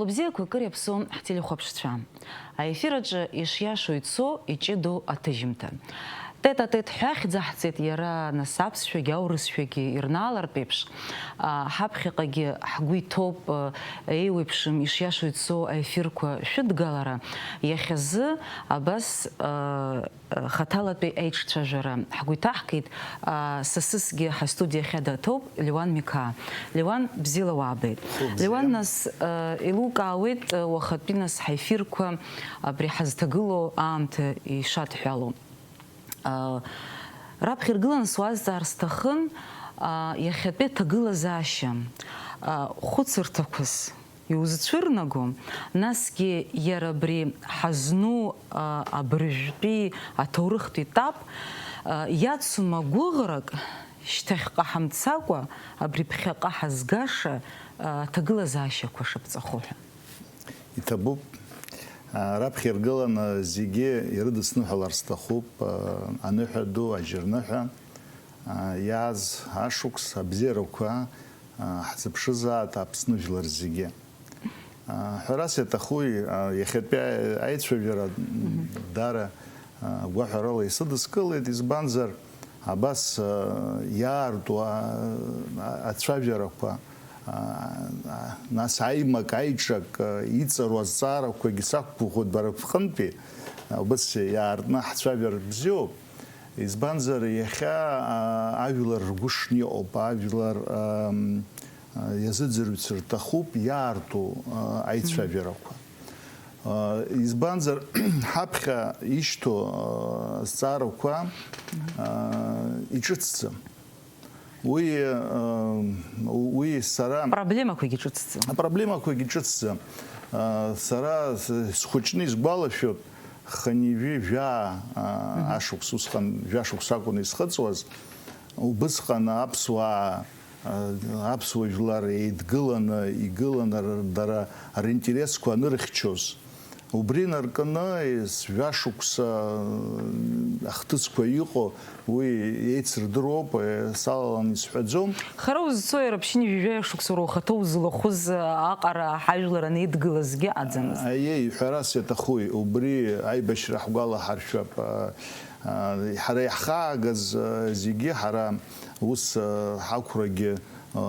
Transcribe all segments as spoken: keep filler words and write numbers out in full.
Лыбзиақәа кыр иаԥсоу ҳтелехәаԥшцәа. Аефир аҿы ишиашоу ицо иҷыдоу аҭыжьымҭа. Тет-а-тет ҳәа ахьӡаҳҵеит иара, нас аԥсшәагьы аурысшәагьы ирнаалартә еиԥш, а, ҳаԥхьаҟагьы ҳгәы иҭоуп, а, еиуеиԥшым ишиашоу ицо аефирқәа шәыдгалара. Иахьазы абас, а, хаҭалатәи аиҿцәажәара ҳгәы иҭаҳкит, а, са сысгьы ҳастудиа ахьадаҭоуп Леуан Миқаа. Леуан, бзиала уаабеит. Хәы бзиа. Леуан, нас, а, еилукаауеит, а, уахатәи, нас, ҳаефирқәа абри ҳазҭагылоу аамҭа ишадҳәалоу. А, раԥхьа иргыланы суазҵаар сҭахын, а, иахьатәи аҭагылазаашьа, а, хәыцырҭақәас иузцәырнаго, насгьы иара абри ҳазну, а, абыржәтәи аҭоурыхтә етап, а, иацума гәыӷрак шьҭахьҟа ҳамцакәа абри ԥхьаҟа ҳазгаша, а, аҭагылазаашьақәа шаԥҵахо ҳәа? Иҭабуп. А, раԥхьа иргыланы зегьы ирыдысныҳәалар сҭахуп, а, аныҳәа ду, аџьарныҳәа, а, иааз ашықәс абзиарақәа, а, ҳзыԥшызаат Аԥсны жәлар зегьы. А, ҳәарас иаҭахуи, а, иахьатәи аицәажәара, м, Мгм. даара, а, гәаҳәарала исыдыскылеит, избанзар, абас, а, иаарту, а, а, ацәажәарақәа, а, а, нас аимак, аиҿак, а, иҵару азҵаарақәагьы сақәгәыӷуеит бара бҟынтәи, а, убас иаартны ҳцәажәар бзиоуп. Избанзар, иахьа, а, ажәлар ргәы шниҟьоуп, ажәлар, ам, а, иазыӡырҩцәа рҭахуп иаарту, а, аицәажәарақәа. А, избанзар, ҳаԥхьа ишьҭоу, а, зҵаарақәа, а, иҿыцӡам. Уи, а, уи сара Проблемақәагьы ҿыцӡам. Апроблемақәагьы ҿыцӡам. А, сара с-, схәыҷны исгәалашәоит, хынҩажәи жәаа, а, Мгм. ашықәс, усҟан жәашықәс акәын исхыҵуаз. Убысҟан аԥсуаа, а, аԥсуа жәлар еидгыланы, игыланы р-, дара ринтересқәа анырхьчоз. Убри наркны, ес-, жәашықәса, а, ахҭысқәа иҟоу, уи еицырдыруоуп, е, салалан исҳәаӡом. Хара узцо иара ԥшьынҩажәи жәаҩа шықәса уара ухаҭа узлахәыз аҟара ҳажәлар анеидгылазгьы аӡамызт. Аиеи, ҳәарас иаҭахуи, убри аибашьра ҳгәалаҳаршәап, а, а, ҳара иаҳхаагаз, а, зегьы ҳара ус, а, ҳақәрагьы, а,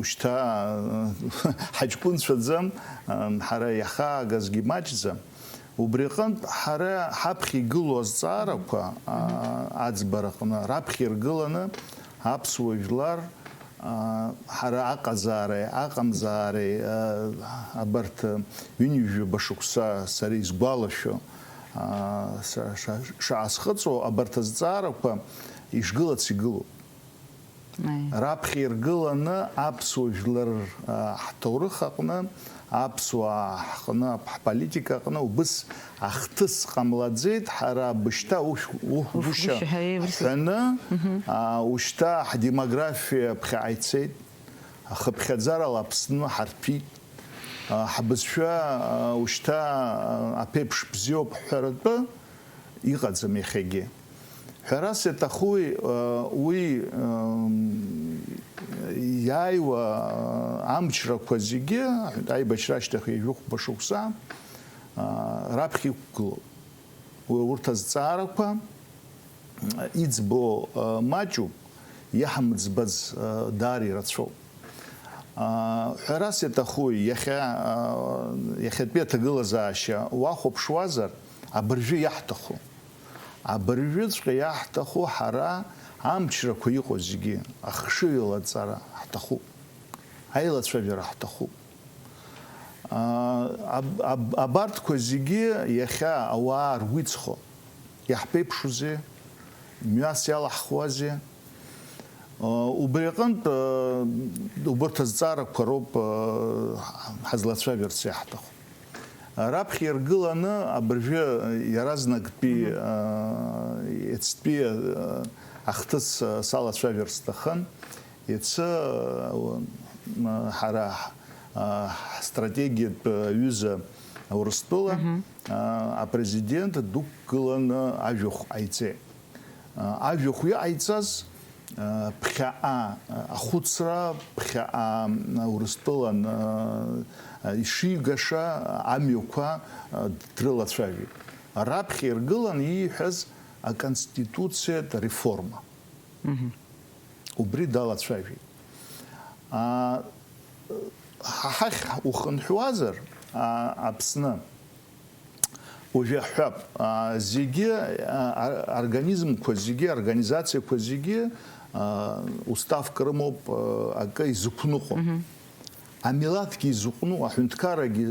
ушьҭа, а, ҳаҷкәынцәаӡам, а, ҳара иаҳхаагазгьы маҷӡам. Убри аҟынтә ҳара ҳаԥхьа игылоу азҵаарақәа, а, Мгм. аӡбараҟны раԥхьа иргыланы аԥсуа жәлар, а, ҳара аҟазаареи аҟамзаареи, а, абарҭ, а, ҩынҩажәаба шықәса сара исгәалашәо, а, са-, ша-, шаасхыҵуа, абарҭ азҵаарақәа ишгылац игылоуп. Аи. Раԥхьа иргыланы аԥсуа жәлар, а, ҳҭоурых аҟны, аԥсуаа ҳҟны, ҳполитика аҟны убыс ахҭыс ҟамлаӡеит, ҳара бышьҭа уш-, уҳәгәышьа Уҳәгәышьа ҳәа еибарҵеит. ҳәаны, Мгм. а, ушьҭа ҳдемографиа ԥхьаҟа ицеит, ахыԥхьаӡарала Аԥсны ҳарҭәит, а, ҳбызшәа, а, ушьҭа, а, аԥеиԥш бзиоуп ҳҳәаратәы, иҟаӡам иахьагьы. Ҳәарас иаҭахуи, уи, м, иааиуа амчрақәа зегьы, аибашьра ашьҭахь ҩажәихәба шықәса, а, раԥхьа иқәгылоуп. Уи урҭ азҵаарақәа, иӡбо, а, маҷуп, иаҳмыӡбац, а, даара ирацәоуп. А, ҳәарас иаҭахуи, иахьа, а, иахьатәи аҭагылазаашьа уахәаԥшуазар, абыржәы иаҳҭаху, абыржәыҵәҟьа иаҳҭаху ҳара амчрақәа иҟоу зегьы ахшыҩ алаҵара ҳҭахуп, аилацәажәара ҳҭахуп. А, аб-, аб-, абарҭқәа зегьы иахьа ауаа ргәы иҵхо, иаҳԥеиԥшузеи, мҩас иалаҳхуазеи? Убри аҟынтә, убарҭ азҵаарақәа роуп ҳазлацәажәарц иаҳҭаху. Раԥхьа иргыланы абыржәы иаразнактәи, Мгм. ецтәи ахҭыс салацәажәарц сҭахын. Иацы ҳара ҳстратегиатә аҩыза Урыстәыла Мгм. апрезидент дықәгыланы ажәахә ҟаиҵеит. Ажәахә иҟаиҵаз Ԥхьаҟа ахәыцра, ԥхьаҟа Урыстәылан ишигаша амҩақәа дрылацәажәеит. Раԥхьа иргылан ииҳәаз аконституциатә реформа. Убри далацәажәеит. Ҳа ҳахь ухынҳәуазар, Аԥсны, уажәы ҳҳәап, зегьы, организмқәа зегьы, организациақәа зегьы уставк рымоуп, акы изықәныҟәо. Амилаҭгьы изықәныҟәо, аҳәынҭқаррагьы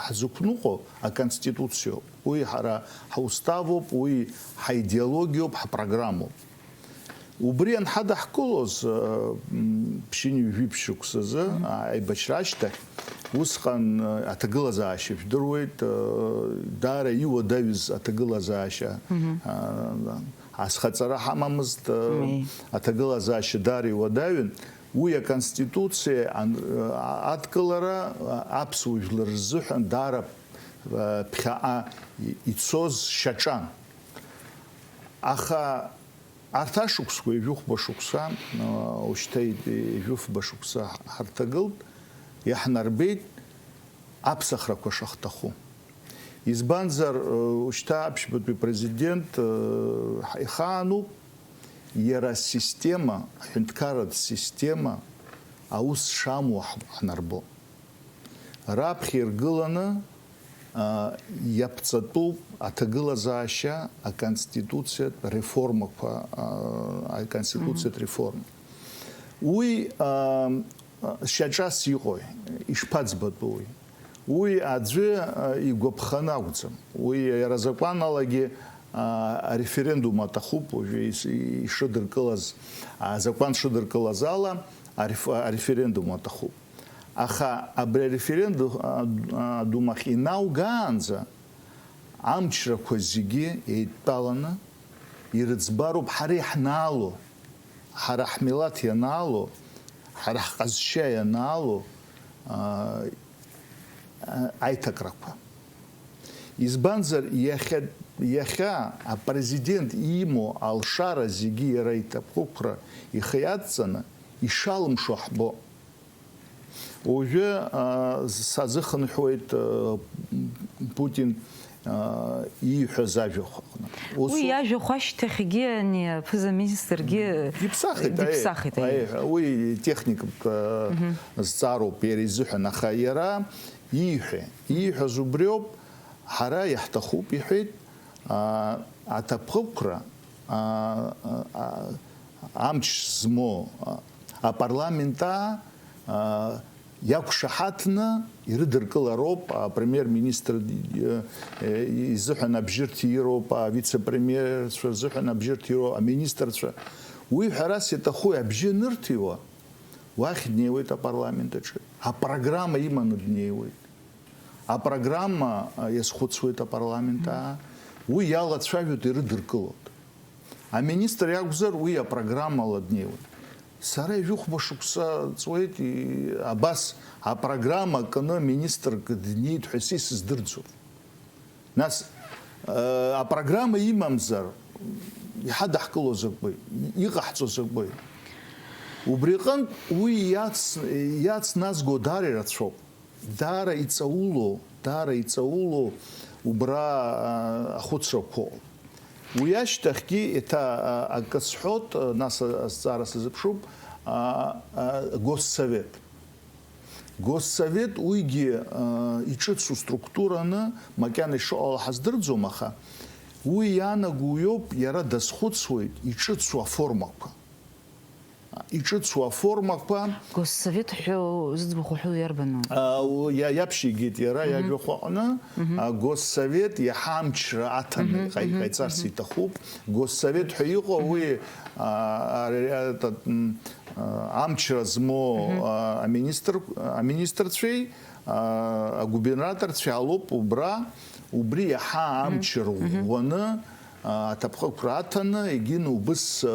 ҳзықәныҟәо аконституциоуп. Уи ҳара ҳуставоуп, уи ҳаидеологиоуп, ҳпрограммоуп. Убри анҳадаҳкылоз, ԥшьынҩажәи ԥшь шықәсазы, аибашьра ашьҭахь, усҟан аҭагылазаашьа жәдыруеит, даара иуадаҩыз аҭагылазаашьа, азхаҵара ҳамамызт, аҭагылазаашьа даара иуадаҩын. Уи аконституциа адкылара аԥсуа жәлар рзыҳәан даара ԥхьаҟа ицоз шьаҿан. Аха арҭ ашықәсқәа, ҩажәихәба шықәса, ушьҭа ҩажәифба шықәса ҳарҭагылт, иаҳнарбеит аԥсахрақәа шахҭаху. Избанзар, ушьҭа аԥшьбатәи президент ихаануп, иара асистема, аҳәынҭқарратә система аус шамуа ҳнарбо. Раԥхьа иргыланы иаԥҵатәуп аҭагылазаашьа, аконституциатә реформақәа, аконституциатә реформа. Уи шьаҿас иҟои, ишԥаӡбатәуи? Уи аӡәы игәаԥханы акәӡам. Уи иара азакәаналагьы ареферендум аҭахуп, уажәы ишыдыркылаз, азакәан шыдыркылаз ала, ареферендум аҭахуп. Аха абри ареферендум ахь инаугаанӡа амчрақәа зегьы еидтәаланы ирыӡбароуп ҳара иаҳнаало, ҳара ҳмилаҭ ианаало, ҳара ҳҟазшьа ианаало аиҭакрақәа. Избанзар, иахьа, иахьа апрезидент имоу алшара зегьы иара иҭакԥхықәра ихы иадҵаны ишалымшо ҳбо. Уажәы сазыхынҳәуеит Путин ииҳәаз ажәахә аҟны. Уи иажәахә ашьҭахьгьы ани аԥыза-министргьы диԥсахит, диԥсахит, аиеи, аиеи. Уи техникатә зҵаароуп иара изыҳәан, аха иара ииҳәа, ииҳәаз убриоуп, ҳара иаҳҭахуп, иҳәеит, аҭакԥхықәра, амч змоу апарламент аа, иақәшаҳаҭны ирыдыркылароуп апремиер-министр изыҳәан абжьы рҭироуп, авице-премиерцәа рзыҳәан абжьы рҭироуп, аминистрцәа. Уи ҳәарас иаҭаху абжьы анырҭиуа, уахь днеиуеит апарламент аҿы. Апрограмма иманы днеиуеит. Апрограмма иазхәыцуеит апарламент аа. Уи иалацәажәоит, ирыдыркылоит. Аминистр иакәзар, уи апрограммала днеиуеит. Сара ҩажәихәба шықәса ҵуеит, абас апрограмма кны министрк днеит ҳәа са исыздырӡом. Нас апрограмма имамзар, иҳадаҳкыло закәи, иҟаҳҵо закәи? Убри аҟынтә уи иац-, иацназго даара ирацәоуп. Даара иҵаулоу, даара иҵаулоу убра ахәыцрақәоуп. Уи ашьҭахьгьы еиҭа акы сҳәот, нас азҵаара сазыԥшуп, Госсовет. Госсовет уигьы иҿыцу структураны макьана ишыҟало ҳаздырӡом, аха уи иаанаго уиоуп, иара дазхәыцуеит иҿыцу аформақәа. Иҿыцу аформақәа. Госсовет ҳәа зыӡбахә уҳәо иарбану? Иаԥшьигеит иара иажәахә аҟны, Госсовет иаҳа амчра аҭаны иҟаиҵарц иҭахуп. Госсовет ҳәа иҟоу уи амчра змоу аминистрцәеи агубернаторцәеи алоуп убра, убри иаҳа амчра ӷәӷәаны аҭакԥхықәра аҭаны, егьин убыс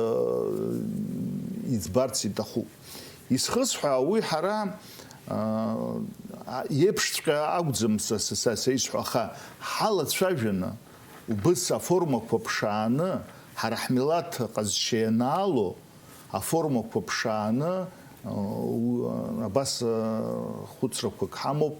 иӡбарц иҭахуп. Исхысҳәаауеи ҳара, еиԥшҵәҟьа акәӡам са, са, са, са исҳәо, аха ҳалацәажәаны, убыс аформақәа ԥшааны, ҳара ҳмилаҭ ҟазшьа ианаало, аформақәа ԥшааны, у-, абас, а, хәыцрақәак ҳамоуп.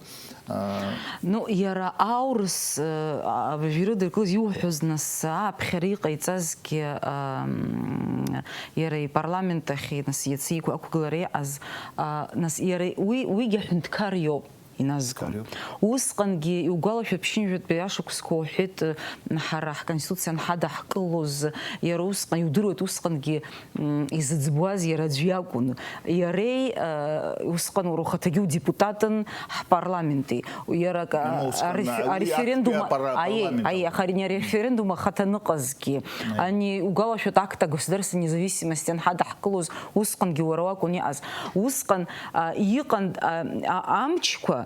А, Ну, иара аурыс, э, а, абыржәы ирыдыркылаз иуҳәоз, нас, ааԥхьара иҟаиҵазгьы, ам, иара ипарламент ахь, нас, иацы иқә-, ақәгылара иҟаз, а, нас, иара уи, уигьы аҳәынҭқар иоуп иназго. Аҳәынҭқар иоуп. Усҟангьы, иугәалашәо, ԥшьынҩажәатәи ашықәсқәа уҳәеит, э, ҳара ҳконституциа анҳадаҳкылоз, иара усҟан, иудыруеит, усҟангьы, м, изыӡбуаз иара аӡә иакәын. Иареи, э, усҟан уара ухаҭагьы удепутатын ҳпарламенти. Иара ак-, Ама усҟан ареф-, уи ареферендум, актәи апара-, аиеи, апарламент аиеи, ауп. Аха ани ареферендум ахаҭа аныҟазгьы, Аиеи. ани угәалашәоит, акт о государственной независимости анҳадаҳкылоз, усҟангьы уара уакәын иҟаз. Усҟан, а, иҟан, а, а, амчқәа,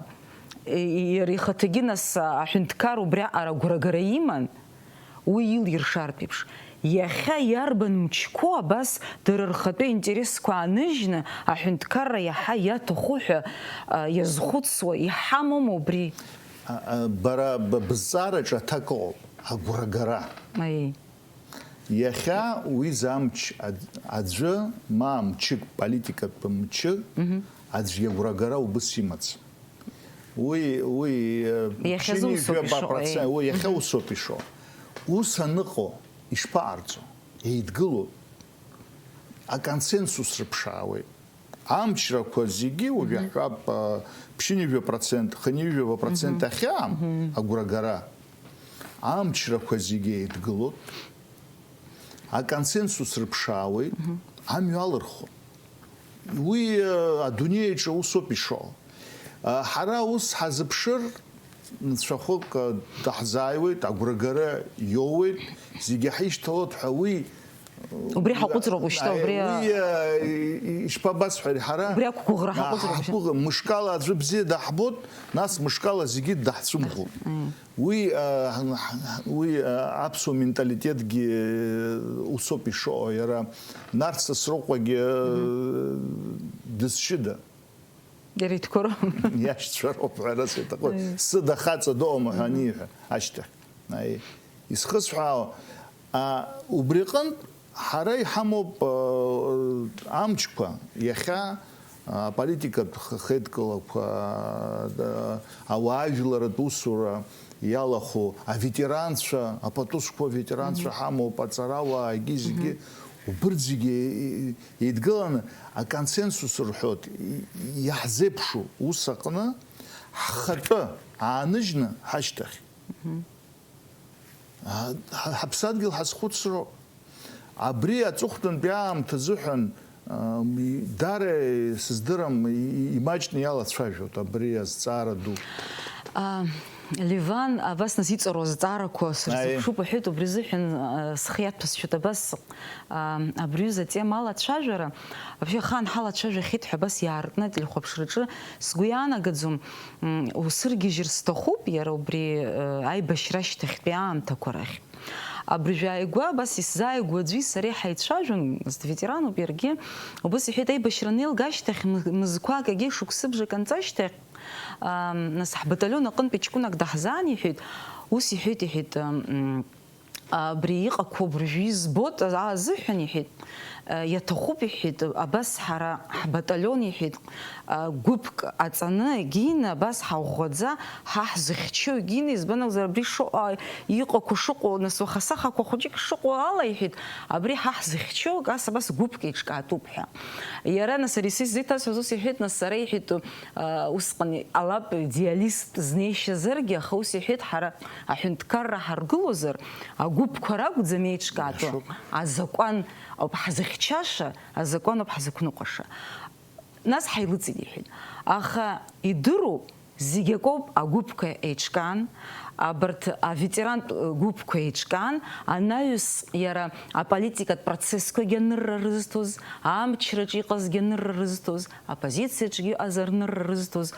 и-, иара ихаҭагьы нас, а, аҳәынҭқар убри аҟара агәрагара иман, уи илиршартә еиԥш. Иахьа иарбан мчқәоу абас дара рхатәы интересқәа ааныжьны аҳәынҭқарра иаҳа иаҭаху ҳәа, а, иазхәыцуа иҳамоума убри? А, а, бара б-, бызҵаараҿы аҭак ыҟоуп, агәрагара. Аиеи. Иахьа уи замч аӡ-, аӡәы, ма мчык, политикатә мчы, Мгм. аӡә иагәрагара убыс имаӡам. Уи, уи, э, Иахьазы усоуп ишыҟоу, процент, еи. уи иахьа Мгм. усоуп ишо. Ус аныҟоу, ишԥаҟарҵо? Еидгылоуп. Аконсенсус рыԥшаауеит. Амчрақәа зегьы, уажә Мгм. иаҳҳәап, а, ԥшьынҩажәа процент, хынҩажәа процент Мгм. ахьаам Мгм. агәрагара. Амчрақәа зегьы еидгылоит. Аконсенсус рыԥшаауеит, Мгм. амҩа алырхуеит. Уи, а, адунеиаҿы усоуп ишыҟоу. А, ҳара ус ҳазыԥшыр, нцәахәык, а, даҳзааиуеит, агәрагара иоуеит, зегьы ҳишьҭалоит ҳәа уи Убри ҳаҟәыҵроуп уажәшьҭа, Аи, убри, а, уи, а, и-, и-, ишԥабасҳәари, ҳара, убри ақәгәыӷра а, ҳаҟәыҵроуп уажәшьҭа. ҳаҟәыӷ-, мышкала аӡәы бзиа даҳбоит, нас мышкала зегьы даҳцәымӷуп. Мм. Уи, а, ҳ-, ҳ-, уи, а, аԥсуа менталитетгьы, э, усоуп ишыҟоу, иара Нарҭ Сасрыҟәагьы, э, Мгм. дызшьыда? Иара итәқәа роуп. Иашьцәа роуп ҳәа рас иҭахоит. Аиеи. Сыда хаҵа дыҟоума ҳәа Мгм. аниҳәа ашьҭахь. Аиеи. Исхысҳәаау, а, убри аҟынтә ҳара иҳамоуп, а, амчқәа, иахьа, а, аполитикатә х-, хеидкылақәа, а, ауаажәларратә усура иалахәу аветеранцәа, апату сқәу аветеранцәа Мгм. ҳамоуп, аҵарауаагьы зегьы, Мгм. убырҭ зегьы и-, и-, еидгыланы аконсенсус рҳәоит, и-, иаҳзеиԥшу ус аҟны ҳхатәы ааныжьны ҳашьҭахь. Мгм. А, ҳа-, ҳаԥсадгьыл ҳазхәыцроуп. Абри аҵыхәтәантәи аамҭа азыҳәан, а, и-, даара, сыздырам, и-, и-, имаҷны иалацәажәоит абри азҵаара ду. А, Леван, абас нас иҵаруа азҵаарақәа сырзыԥшуп, Аиеи. уҳәеит, убри азыҳәан, а, схы иаҭәасшьоит абас, а, абри аҩыза атема алацәажәара. Вообще, ахаан ҳалацәажәахьеит ҳәа абас иаартны ателехәаԥшраҿы сгәы иаанагаӡом, м, усыргьежьыр сҭахуп, иара убри, э, аибашьра ашьҭахьтәи аамҭақәа рахь. Абыржәы ааигәа, абас исзааигәоу аӡәи сареи ҳаицәажәон, нас ветерануп иаргьы, убас иҳәеит, аибашьра анеилга ашьҭахь, мы-, мызқәак, егьи шықәсыбжак анҵа ашьҭахь, ам, нас ҳбаталион аҟынтәи ҷкәынак даҳзаан, иҳәеит, ус иҳәеит, иҳәеит, ам, Абри иҟақәоу абыржәы избоит азыҳәан, иҳәеит, иаҭахуп, иҳәеит, абас ҳара ҳбаталион, иҳәеит, гәыԥк аҵаны, егьины абас ҳаӷәӷәаӡа, ҳа ҳзыхьчо, егьины, избан акәзар, абри шыҟоу, иҟақәоу шыҟоу, нас уаха сахақәа хәыҷык шыҟоу ала, иҳәеит, абри ҳа ҳзыхьчо, ас абас гәыԥк еиҿкаатәуп ҳәа. Иара, нас, ари са исзеиҭасҳәаз ус иҳәеит, нас, сара, иҳәеит, усҟан ҟалап идеалист знеишьазаргьы, аха ус иҳәеит, ҳара аҳәынҭқарра ҳаргылозар, агәыԥқәа ракәӡам еиҿкаатәу, Иашоуп. Азакәан ауп ҳзыхьчаша, азакәан ауп ҳзықәныҟәаша. Нас ҳаилыҵит, иҳәеит. Аха идыруп, зегь акоуп, агәыԥқәа еиҿкаан, абарҭ аветерантә гәыԥқәа еиҿкаан, анаҩс иара аполитикатә процессқәагьы анырра рызҭоз, амчраҿы иҟазгьы анырра рызҭоз, Оппозициаҿгьы иҟаз анырра рызҭоз.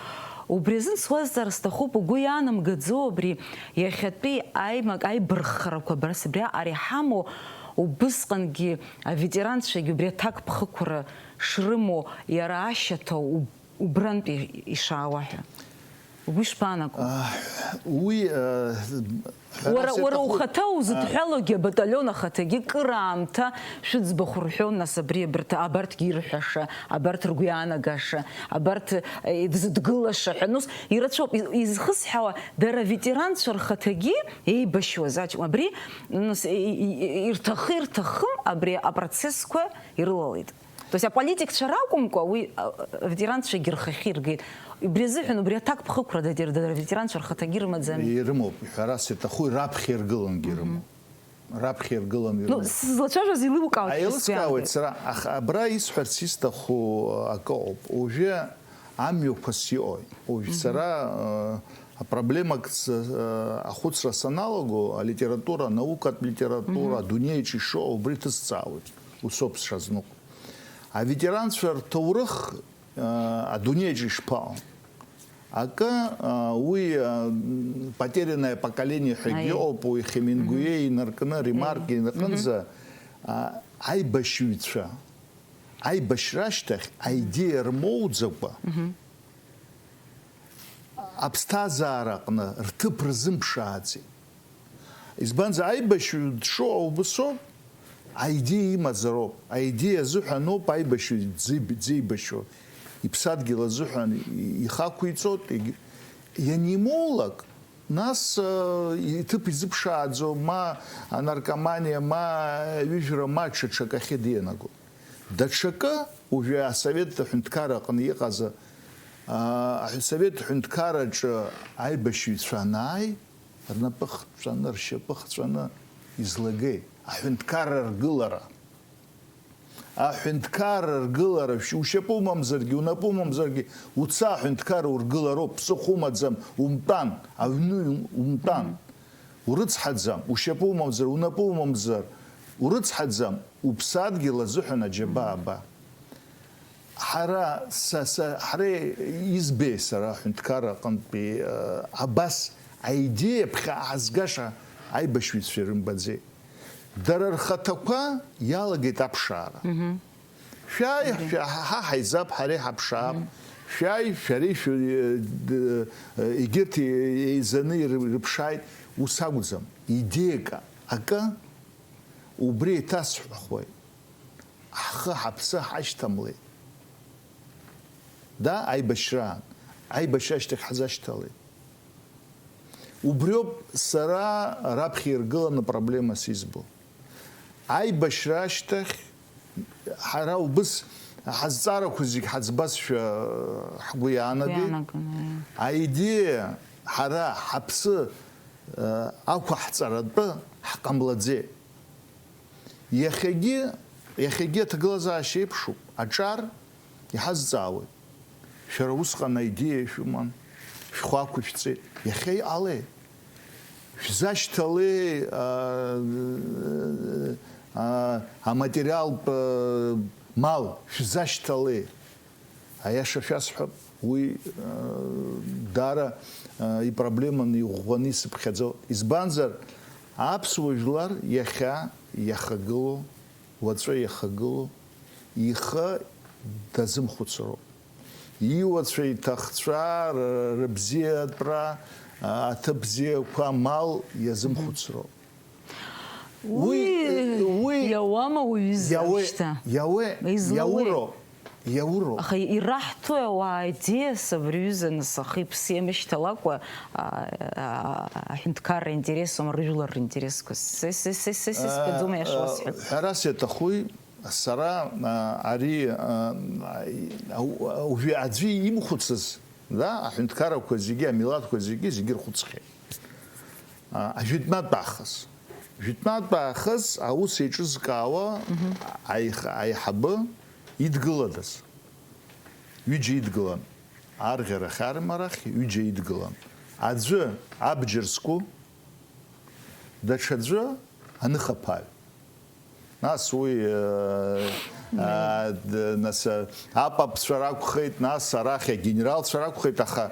Убри азын суазҵаар сҭахуп, угәы иаанамгаӡо абри иахьатәи аимак, аибарххарақәа абра сыбриаҟара иҳамоу, убысҟангьы аветеранцәагьы убри аҭакԥхықәра шрымоу, иара ашьаҭа уб-, убрантәи ишаауа ҳәа? Угәы ишԥаанаго? Уи, э, ҳәарас Уара, уара иаҭаху- ухаҭа узыдҳәалогьы, абаталион ахаҭагьы кыраамҭа шәыӡбахә рҳәон, нас абри абарҭ, абарҭгьы ирҳәаша, абарҭ ргәы иаанагаша, абарҭ, э, дзыдгылаша ҳәа, нус ирацәоуп. Из-, изхысҳәаауа, дара аветеранцәа рхаҭагьы еибашьуаз аҷ-, абри, нус, и-, и-, и-, ирҭахы-ирҭахым абри апроцессқәа ирылалеит. То есть аполитикцәа ракәымкәа, уи, а, аветеранцәагьы рхахьы иргеит. Убри азыҳәан, убри аҭакԥхықәрада дара, дара аветеранцәа рхаҭагьы рымаӡами? Ирымоуп, ҳәарас иаҭаху, раԥхьа иргылангьы ирымоуп. Раԥхьа иргыланы Ну, ирымоуп. Сзылацәажәоз еилукаауеит, Аилыскаауеит сгәы иаанагеит. Сара, аха абра исҳәарц исҭаху акы ыҟоуп. Уажәы амҩақәас иҟои? Уажә сара, э, апроблемак ц-, э, ахәыцра саналаго, алитература, анаукатә литература, адунеиаҿ ишыҟоу убри ҭысҵаауеит. Усоуп сшазныҟәо. Аветеранцәа рҭоурых, э, адунеиаҿ ишԥаҟоу? Акы, э, уи, э, м, потерянное поколение ҳәагьы Аиеи. Ыҟоуп, уи Хемингуеи инаркны, Ремарк Аиеи. Инаҟынӡа, Мгм. э, аибашьыҩцәа, аибашьра ашьҭахь аидеиа рмоуӡакәа, Мгм. аԥсҭазаара аҟны рҭыԥ рзымԥшааӡеит. Избанзар, аибашьҩы дшыҟоу убасоуп, аидеиа имазароуп, аидеиа азыҳәаноуп аибашьҩы дзеиб-, дзеибашьуа, иԥсадгьыл азыҳәан и-, ихы ақәиҵоит, егь-, ианимоулак, нас, э, иҭыԥ изыԥшааӡо, ма анаркоманиа, ма аҩыжәра, ма ҽа ҽакахьы дианаго. Даҽакы, уажәы асовет аҳәынҭқарра аҟны иҟаз, а, асовет аҳәынҭқарраҿы аибашьыҩцәа анааи, рнапы хҵәаны, ршьапы хҵәаны излагеи? Аҳәынҭқарра ргылара. Аҳәынҭқарра ргылара, шә-, ушьапы умамзаргьы, унапы умамзаргьы, уца аҳәынҭқарра ургылароуп, ԥсыхәа умаӡам, умтәан, аҩны умтәан. Урыцҳаӡам, ушьапы умамзар, унапы умамзар, урыцҳаӡам, уԥсадгьыл азыҳәан аџьабаа аба. Ҳара, са, са, ҳара избеи сара аҳәынҭқарра аҟынтәи, э, абас аидеиа ԥхьа аазгаша аибашьҩцәа ирымбаӡеит. Дара рхаҭақәа иалагеит аԥшаара. Шәааи, шәа-, ҳа, ҳа ҳаизап, ҳара иҳаԥшаап. Шәааи, шәареи шәы-, э, д-, э, егьырҭ е-, еизаны иры-, ирыԥшааит. Ус акәӡам. Идеиак акы, убри еиҭасҳәахуеит. Ҳхы ҳаԥсы ҳашьҭамлеит. Да, аибашьраан. Аибашьра ашьҭахь ҳзашьҭалеит. Убриоуп сара раԥхьа иргыланы проблемас избо. Аибашьра ашьҭахь ҳара убыс ҳазҵаарақәа зегь ҳаӡбазшәа ҳгәы иаанагеит. Иаанагон, аиеи. Аидеиа ҳара ҳаԥсы, э, ақәаҳҵаратәы ҳҟамлаӡеит. Иахьагьы, иахьагьы аҭагылазаашьа еиԥшуп, аҿар иҳазҵаауеит. Шәара усҟан аидеиа шәыман, шәхы ақәышәҵеит. Иахьа иҟалеи? Шәзашьҭалеи, а, а, аматериалтә, а, мал? Шәзашьҭалеи? Аиаша шәасҳәап, уи, э, даара, э, ипроблеманы, иӷәӷәаны исыԥхьаӡо. Избанзар, аԥсуа жәлар иахьа иахагылоу, уаҵәы иахагылоу, ихы дазымхәыцроуп. Иуацәа, иҭахцәа, р-, рыбзиатәра, а, аҭыԥ бзиақәа, амал иазымхәыцроуп. Уи, Уи, уи иауама уҩыза иауе-, шьҭа? Иауе-, излауеи? Иауроуп, иауроуп. Аха ираҳҭои ауаа аидеиас абри ҩыза, нас, ахи-ԥси амышьҭалакәа, а, а, аҳәынҭқарра интересума, рыжәлар ринтересқәа? Се, се, се, се, се, сгаӡома, иаша уасҳәап. Ҳәарас иаҭахуи, сара, а, ари, а, а, уажәы аӡәы имхәыцыз, да, аҳәынҭқаррақәа зегьы, амилаҭқәа зегьы, зегьы рхәыцхьеит. А, ажәытәнатә аахыс. Жәытәнатә аахыс аус еиҿызкаауа аиха-, аиҳабы идгыладаз? Ҩыџьа идгылан. Арӷьарахь, армарахь ҩыџьа идгылан. Аӡәы абџьар зку, даҽаӡәы аныхаԥааҩ. Нас уи, э, а, д-, нас, а, апапцәа ракәхеит, нас арахь агенералцәа ракәхеит, аха,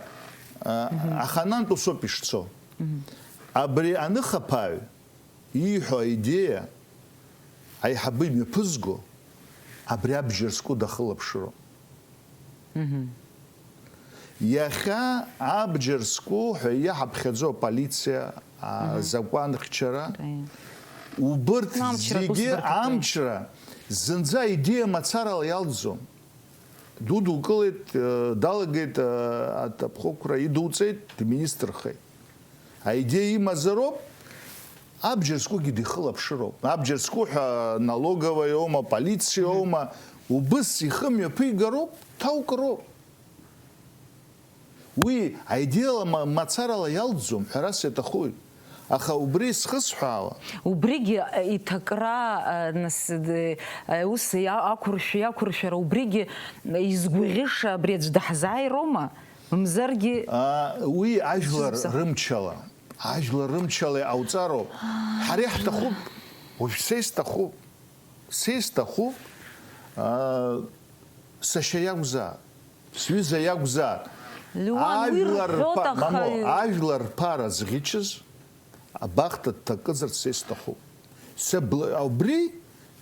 а, аха анантә усоуп ишцо. Абри аныхаԥааҩ ииҳәо аидеиа аиҳабы имҩаԥызго, абри абџьар зку дахылаԥшроуп. Иахьа абџьар зку ҳәа иаҳаԥхьаӡо аполициа, а, Мгм. закәанхьчара, Аи. убырҭ Амчратә зегьы усбарҭақәа. амчра зынӡа идеиа мацарала иалҵӡом. Дудукылеит, э, далагеит, э, аҭыԥхықәра идуҵеит, дминистрхеит. Аидеиа имазароуп, абџьар зкугьы дихылаԥшыроуп. Абџьар зку ҳәа налоговаиоума, полициоума, убыс ихы мҩаԥигароуп, ҭаукыроуп. Уи аидеиала ма-, мацарала иалҵӡом, ҳәарас иаҭахуи? Аха убри схысҳәаауа. Убригьы, э, иҭакра, э, нас, д-, э, ус иа-, ақәыршә-, иақәыршәара, убригьы изгәаӷьыша абри аӡә даҳзааироума? Мамзаргьы А, уи ажәлар Исымсах. рымчала, ажәлар рымчала иҟауҵароуп. Ҳара иаҳҭахуп, уажә са исҭахуп, са исҭахуп, а, сашьа иакәзаап, сҩыза иакәзаап. Леуан, уи Ажәлар рҳәоит, рԥа-, аха мамоу, ажәлар рԥара зӷьычыз абахҭа дҭакызарц са исҭахуп. Са бла-, убри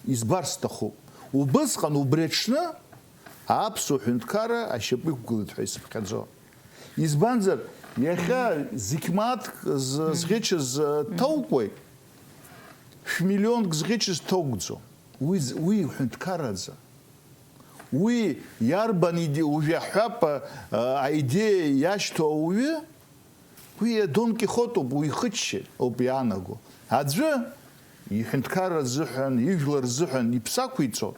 избар сҭахуп. Убысҟан, убри аҽны, аԥсуа ҳәынҭқарра ашьапы иқәгылеит ҳәа исыԥхьаӡо. Избанзар, иахьа зқьмааҭк з-, зӷьычыз, э, ҭоукуеит, шәмиллионк зӷьычыз ҭоугӡом. Уи з-, уи ҳәынҭқарраӡам. Уи иарбан иде-, уажә иаҳҳәап, а, аидеиа иашьҭоу ауаҩы, уи Дон Кихотоуп, уихыччеит ауп иаанаго. Аӡәы иҳәынҭқарра азыҳәан, ижәлар рзыҳәан иԥсы ақәиҵоит,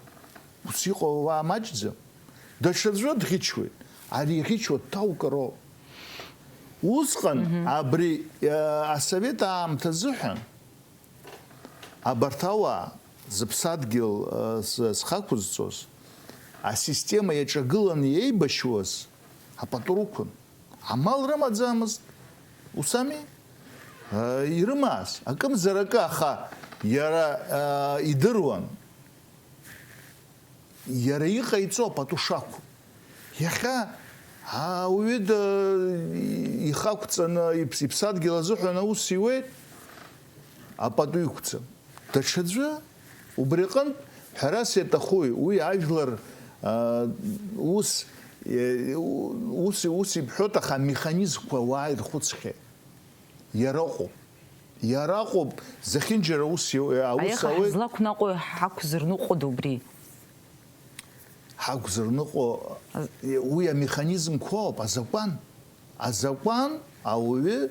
ус иҟоу ауаа маҷӡам. Даҽаӡәы дӷьычуеит, ари иӷьычуа дҭаукыроуп. Усҟан Мгм. абри, а, асовет аамҭа азыҳәан Абарҭ ауаа зыԥсадгьыл, э, з-, зхақәызҵоз, асистема иаҿагыланы иеибашьуаз апату рықәын. Амал рымаӡамызт, ус ами? Э, ирымааз, акымзаракы, аха иара, э, идыруан. Иара иҟаиҵо апату шақәу. Иахьа ауаҩы да-, ихақәҵаны иԥс-, иԥсадгьыл азыҳәан аус иуеит, апату иқәҵа. Даҽаӡәы убри аҟынтә, ҳәарас иаҭахуи, уи ажәлар, а, ус, е, ус, ус ибҳәоит, аха амеханизмқәа уааирхәыцхьеит. Иара ыҟоуп. Иара ыҟоуп, зехьынџьара ус иу-, аус Аиха ауеит. Ҳазлақәнаҟәои ҳақәзырныҟәода убри? Ҳақәзырныҟәо, уи амеханизмқәоуп, азакәан. Азакәан ауаҩы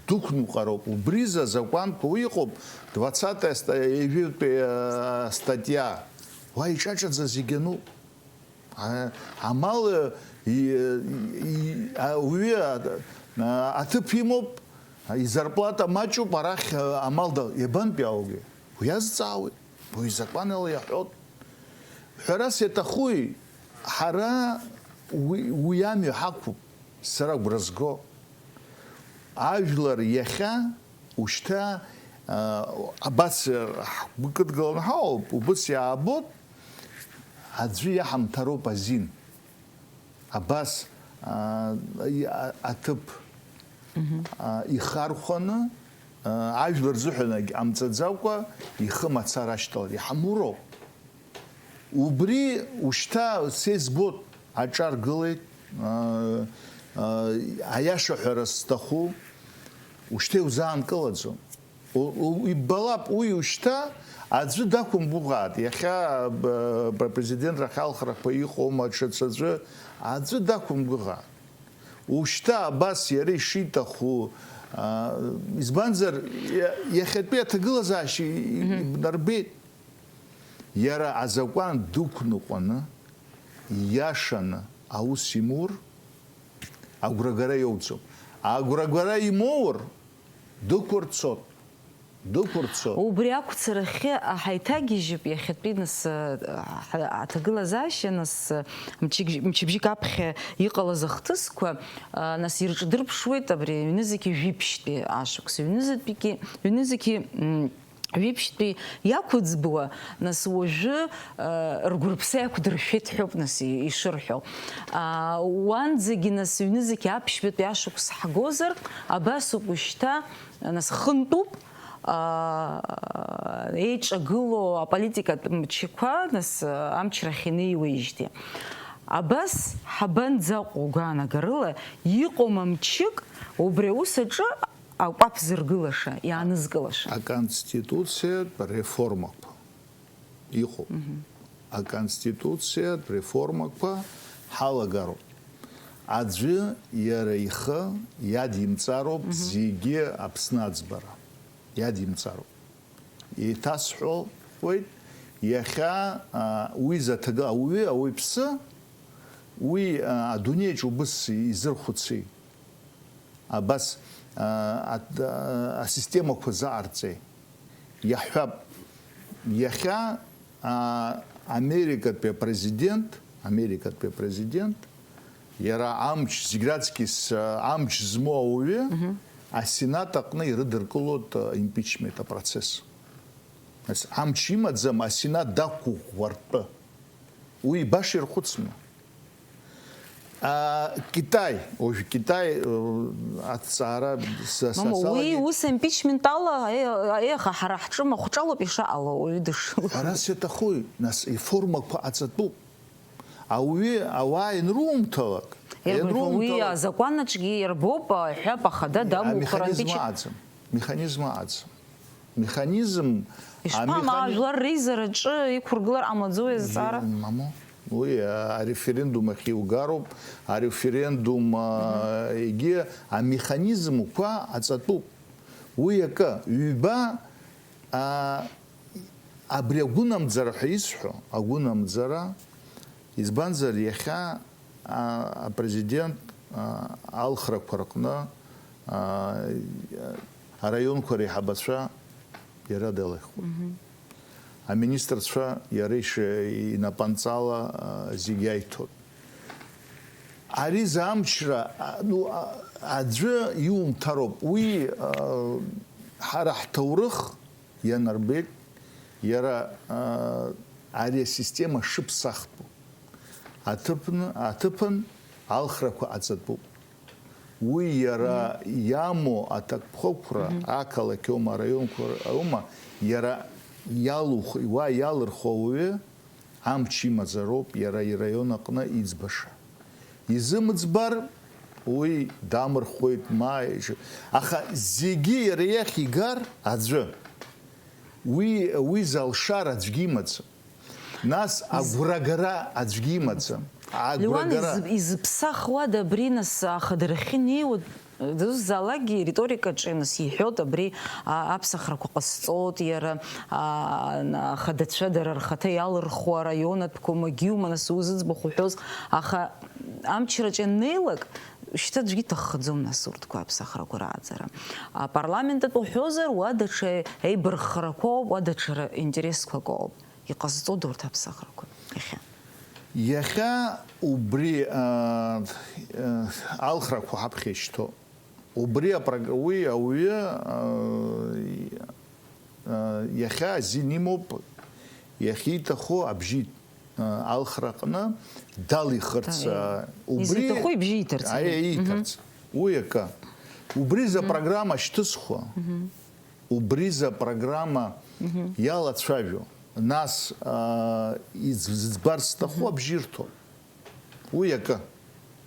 дықәныҟәароуп. Убризы азакәанқәа уи иҟоуп, двадцатая ста-, ҩажәаҩтәи, э, статиа. Уа иҿаҿаӡа зегь ануп. А-, амал, э, и-, и-, ауаҩы, а-, а-, аҭыԥ имоуп, изарплата маҷуп, арахь, а, амал да-, иабантәи ааугеи? Уи азҵаауеит, уи изакәанала иаҳәоит. Ҳәарас иаҭахуи, ҳара уи, уи амҩа ҳақәуп, сара агәра зго. Ажәлар иахьа, ушьҭа, а, абас, а, ҳгәы кыдгыланы ҳауп, убыс иаабоит, аӡәы иаҳамҭароуп азин. Абас, а, и-, а, аҭыԥ, Мгм. а, ихархәаны, а, ажәлар рзыҳәан егь ҟамҵаӡакәа ихы мацара ашьҭалар иҳамуроуп. Убри ушьҭа са избоит, аҿар гылеит, а, а, аиаша ҳәара сҭаху, ушьҭа иузаанкылаӡом. У-, у-, иббалап, уи ушьҭа аӡәы дақәымгәыӷааит. Иахьа, б-, б-, президентра ахьалхрақәа иҟоума, ҽаӡәы, аӡәы дақәымгәыӷааит. Ушьҭа абас иара ишиҭаху, а, избанзар, иа-, иахьатәи аҭагылазаашьа и-, Мгм. ибнарбеит. Иара азакәан дықәныҟәаны, ииашаны аус имур, агәрагара иоуӡом. Агәрагара имоур, дықәырцот, дықәырцот. Убри ақәцарахьы ҳаиҭагьежьып иахьатәи нас, ҳа-, аҭагылазаашьа нас, мчыбжь-, мчыбжьык аԥхьа иҟалаз ахҭысқәа, нас ирҿдырԥшуеит абри ҩнызқьи жәиԥшьтәи ашықәс, ҩнызатәигьы, ҩнызқьи, м, Ҩаԥшьтәи иақәыӡбуа, нас уажәы, э, ргәырԥса иақәдыршәеит ҳәоуп, нас, и-, ишырҳәо. А, уанӡагьы, нас, ҩнызқь аԥшьбатәи ашықәс ҳгозар, абасоуп ушьҭа, нас, хынтәуп, а, еиҿагылоу аполитикатә мчқәа, нас, амчрахь инеиуеижьҭеи. Абас ҳабанӡаҟоу гәаанагарыла, иҟоума мчык убри аус аҿы акәаԥ зыргылаша, иаанызкылаша? Аконституциатә реформақәа иҟоуп. Аконституциатә реформақәа ҳалагароуп. Аӡәы иара ихы иадимҵароуп зегьы Аԥсны аӡбара. Иадимҵароуп. Еиҭасҳәоит, иахьа, а, уи заҭага-, ауаҩы, ауаҩԥсы, уи, а, адунеиаҿ убыс изырхәыци? Абас, а, ат-, а, асистемақәа заҟарҵеи? Иаҳҳәап, иахьа, а, Америкатәи апрезидент, Америкатәи апрезидент, иара амч, зегь раҵкьыс, а, амч змоу ауаҩы, Асенат аҟны ирыдыркылоит, а, импичмент апроцесс. Нас амч имаӡам асенат дақәыӷәӷәартәы. Уи баша ирхәыцма? А, Китай, уажә Китай, э, аҭҵаара са-, са-, Мамоу, уи салагеит. Ус импичмент ала, е-, еха, ҳара ҳҿы махәҿалоуп ишаҟало, уаҩы дышшыло. Ҳәарас иаҭахуи, нас, иформақәа ҟаҵатәуп. Ауаҩы, ауаа ианрумҭалак, Иарбан-, уи ианрумҭалак, азакәан аҿгьы иарбоуп, аҳәап, ахада дамухыр, ампич- Амеханизм аӡам. Механизм аӡам. Механизм, Ишԥа, ма амехани- ажәлар реизараҿы иқәыргылар ҟамлаӡои азҵаара? Мамоу, уи, а, ареферендум ахь иугароуп, ареферендум, а, егьи амеханизмқәа аҵатәуп. Уи акы, ҩба, а, абри агәынамӡара ҳәа исҳәо, агәынамӡара, избанзар, иахьа, а, апрезидент, а, алхрақәа рҟны, а, араионқәа реиҳабацәа иара далихуеит. Аминистрцәа иара иш-, инапанҵала, а, зегь аиҭоит. Ари замчра, а, ну, а, аӡәы иумҭароуп. Уи, а, ҳара ҳҭоурых ианарбеит, иара, а, ари асистема шыԥсахтәу. Аҭыԥны, аҭыԥан алхрақәа ҟаҵатәуп. Уи иара иамоу аҭакԥхықәра, ақалақь аума, араионқәа аума, иара иалухи, уа иалырхуа ауаҩы амч имазароуп иара ираион аҟны иӡбаша. Изымӡбар, уи дамырхуеит, ма иш-, аха зегьы иара иахь игар аӡәы. Уи, уи залшар аӡәгьы имаӡам. Нас агәрагара аӡәгьы имаӡам. Леуан, агәрагара. Изы-, изыԥсахуада абри, нас, ахадара ахьынеиуа, дыззаалакгьы риторикаҿы, нас, иҳәоит абри, а, аԥсахрақәа ҟасҵоит, иара, а, на-, ахадацәа дара рхаҭа иалырхуа араионатәқәа, магьума, нас, узыӡбахә уҳәоз, аха амчраҿ ианнеилак, шьҭа аӡәгьы иҭаххаӡом, нас, урҭқәа аԥсахрақәа рааӡара. Апарламент атәы уҳәозар, уа даҽа еибарххарақәоуп, уа даҽа ра-, интересқәак ауп. Иҟазҵода урҭ аԥсахрақәа иахьа? Иахьа убри, а, а, алхрақәа ҳаԥхьа ишьҭоуп. Убри апрог-, уи ауаҩы, а, а, иахьа азин имоуп, иахьиҭаху абжьы, а, алхраҟны далихырц, Да, а, убри изиҭаху ибжьы ииҭарц, аиа, абри. Ииҭарц. Мгм. Уи акы. Убри за Мгм. программа шьҭызхуа. Мгм. Убри за программа Мгм. Иалацәажәо, нас, аа, иӡ-, зыӡбарц сҭаху Мгм. абжьы ирҭо. Уи акы,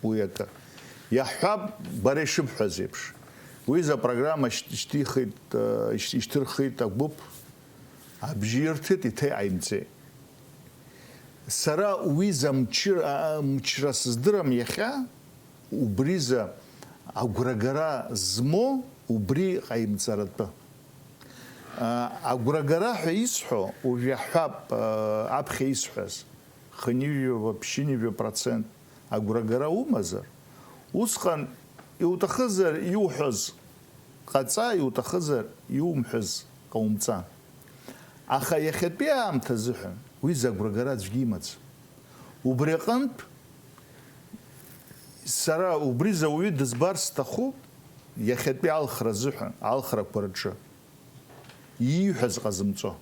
уи акы. Иаҳҳәап, бара ишыбҳәаз еиԥш. Уи за программа шьҭ-, шьҭихит, аа, ишь-, ишьҭырхит агәыԥ, абжьы ирҭеит, иҭеи ҟаимҵеи. Сара уи за мчы-, а, а, мчра сыздырам иахьа, убризы агәрагара змоу убри ҟаимҵаратәы. А, агәрагара ҳәа исҳәо, уажә иаҳҳәап, а, аԥхьа исҳәаз, хынҩажәа, ԥшьынҩажәа процент агәрагара умазар, усҟан иуҭахызар иуҳәаз ҟаҵа, иуҭахызар иумҳәаз ҟаумҵа. Аха иахьатәи аамҭа азыҳәан уи загәрагара аӡәгьы имаӡам. Убри аҟынтә, сара убри зауаҩы дызбар сҭахуп, иахьатәи алхра азыҳәан, алхрақәа рҿы ииҳәаз ҟазымҵо.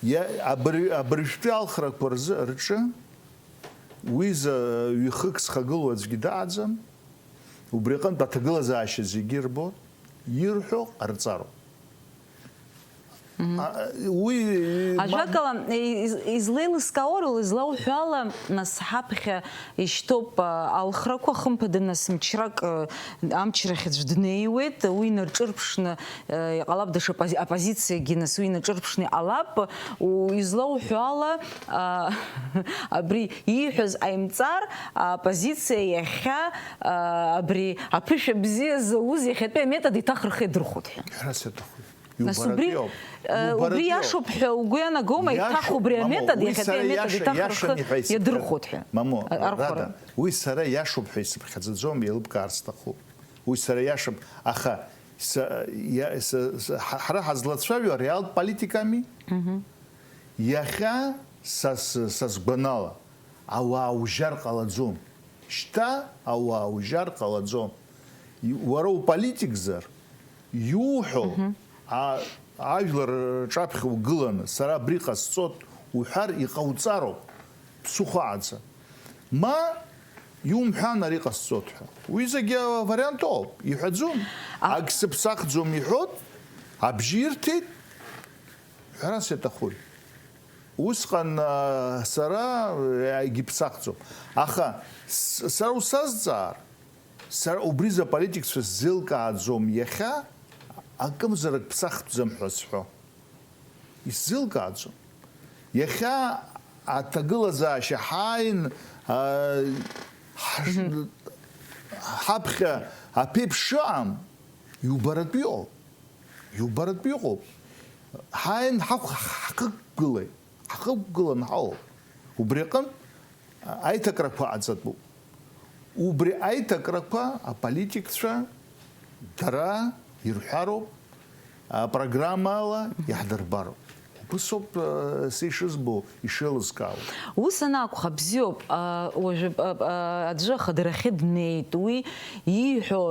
Иа-, абыржә-, абыржәтәи алхрақәа рзы, рҿы уи за ҩ-хык зхагылоу аӡәгьы дааӡам, убри аҟынтә аҭагылазаашьа зегьы ирбо, ирҳәо ҟарҵароуп. Уи, ман- Ажәакала, из-, излеилыскаауа, излауҳәо ала, нас ҳаԥхьа ишьҭоуп, а, алхрақәа, хымԥада, нас мчрак, а, амчрахь аӡә днеиуеит, уи наҿырԥшны, а, иҟалап, даҽа оппози-, оппозициагьы, нас уи наҿырԥшны иҟалап, у-, излауҳәо ала, а, абри ииҳәаз ҟаимҵар, аоппозициа иахьа, а, абри аԥышәа бзиа зауз иахьатәи аметод иҭахырхеит дырхәоит ҳәа. Ҳәарас иаҭахуп. Нас убри, Иубаратәи ауп. Э, убри Иубаратәи ауп. Иашоуп ҳәа угәы ианагома, иҭаху Иашоуп, убри мамоу, аметод уи иахьатәи сара аметод иаша, иаша иҭахырхы миҳәа исыԥхьаӡ-, иадырхәоит ҳәа. Мамоу, Ар-, архәара. Рада, уи сара иашоуп ҳәа исыԥхьаӡаӡом, еилыбкаар сҭахуп. Уи сара иашам, аха са, иа-, са, са, ҳа-, ҳара ҳазлацәажәо ареалтә политиками? Мгм. Иахьа са с-, са сгәанала, ауаа ужьар ҟалаӡом. Шьҭа ауаа ужьар ҟалаӡом. И-, уара уполитикзар, иуҳәо, Мгм. а-, ажәлар рҿаԥхьа угыланы, сара абри ҟасҵот уҳәар иҟауҵароуп, ԥсыхәа аӡам. Ма иумҳәан ари ҟасҵот ҳәа. Уи зегьы авариант ауп, иҳәаӡом. А- Ак сыԥсахӡом иҳәот, абжьы ирҭеит, ҳәарас иаҭахуи? Усҟан, а, сара, а, егьыԥсахӡом. Аха с-, сара усазҵаар, сара убри заполитикцәа сзеилкааӡом иахьа акымзарак ԥсахӡам ҳәа сҳәо. Исзеилкааӡом. Иахьа аҭагылазаашьа ҳааин, а, ҳаш-, Мгм. ҳаԥхьа аԥеиԥш шыҟам, иубаратәы иҟоуп. Иубаратәы иҟоуп. Ҳааин, ҳахә-, ҳхықәгылеит. Ҳхықәгылан ҳауп. Убри аҟынтә аиҭакрақәа ҟаҵатәуп. Убри аиҭакрақәа аполитикцәа дара ирҳәароуп, апрограммала иаҳдырбароуп. Убыс ауп, э, са ишызбо, ишеилыскаауа. Ус анакәха, бзиоуп, а, уажәы, а, а, аӡәы ахадарахьы днеит, уи ииҳәо,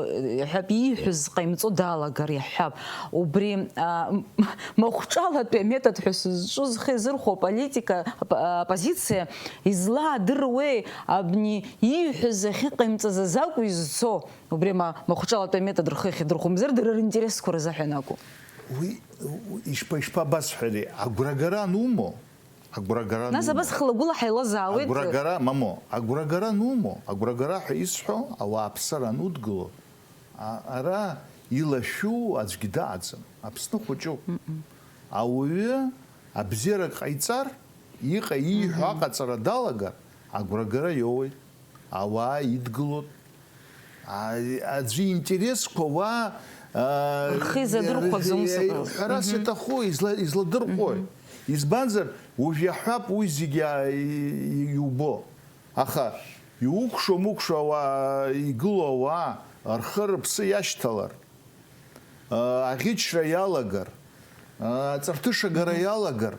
иҳәап, ииҳәаз ҟаимҵо далагар иаҳҳәап. Убри, а, м-, махәҿалатәи аметод ҳәа сызҿу зхы иазырхәо аполитика, ап-, апозициа излаадыруеи абни ииҳәаз ахьыҟаимҵаз азакәу изцо? Убри ма-, махәҿалатәи аметод рхы иахьадырхәо, мамзар дара ринтересқәа рзаҳәан акәу? Уи, у-, ишԥа-, ишԥабасҳәари, агәрагара анумоу? Агәрагара Нас анумоу? Абас хылагәыла ҳаилазаауеит. Агәрагара, мамоу, агәрагара анумоу? Агәрагара ҳәа исҳәо, ауааԥсыра анудгыло, а-, ара илашәу аӡәгьы дыҟаӡам. Аԥсны хәыҷуп. Мм. Ауаҩы абзиарак ҟаиҵар, иҟа-, ииҳәо Мгм. аҟаҵара далагар, агәрагара иоуеит. Ауаа идгылоит. А, аӡәы интересқәа уа, а, Рхы изадырхәаӡом р-, сыҟоуп. Ҳәарас Мгм. иаҭаху изла-, изладырхәои? Мгм. Избанзар, уажә иаҳҳәап уи зегьы, а, и-, и-, иубо. Аха иукәшо-мыкәшо ауаа, игылоу ауаа рхы-рыԥсы иашьҭалар, а, аӷьычра иалагар, а, аҵарҭышагара Мгм. иалагар,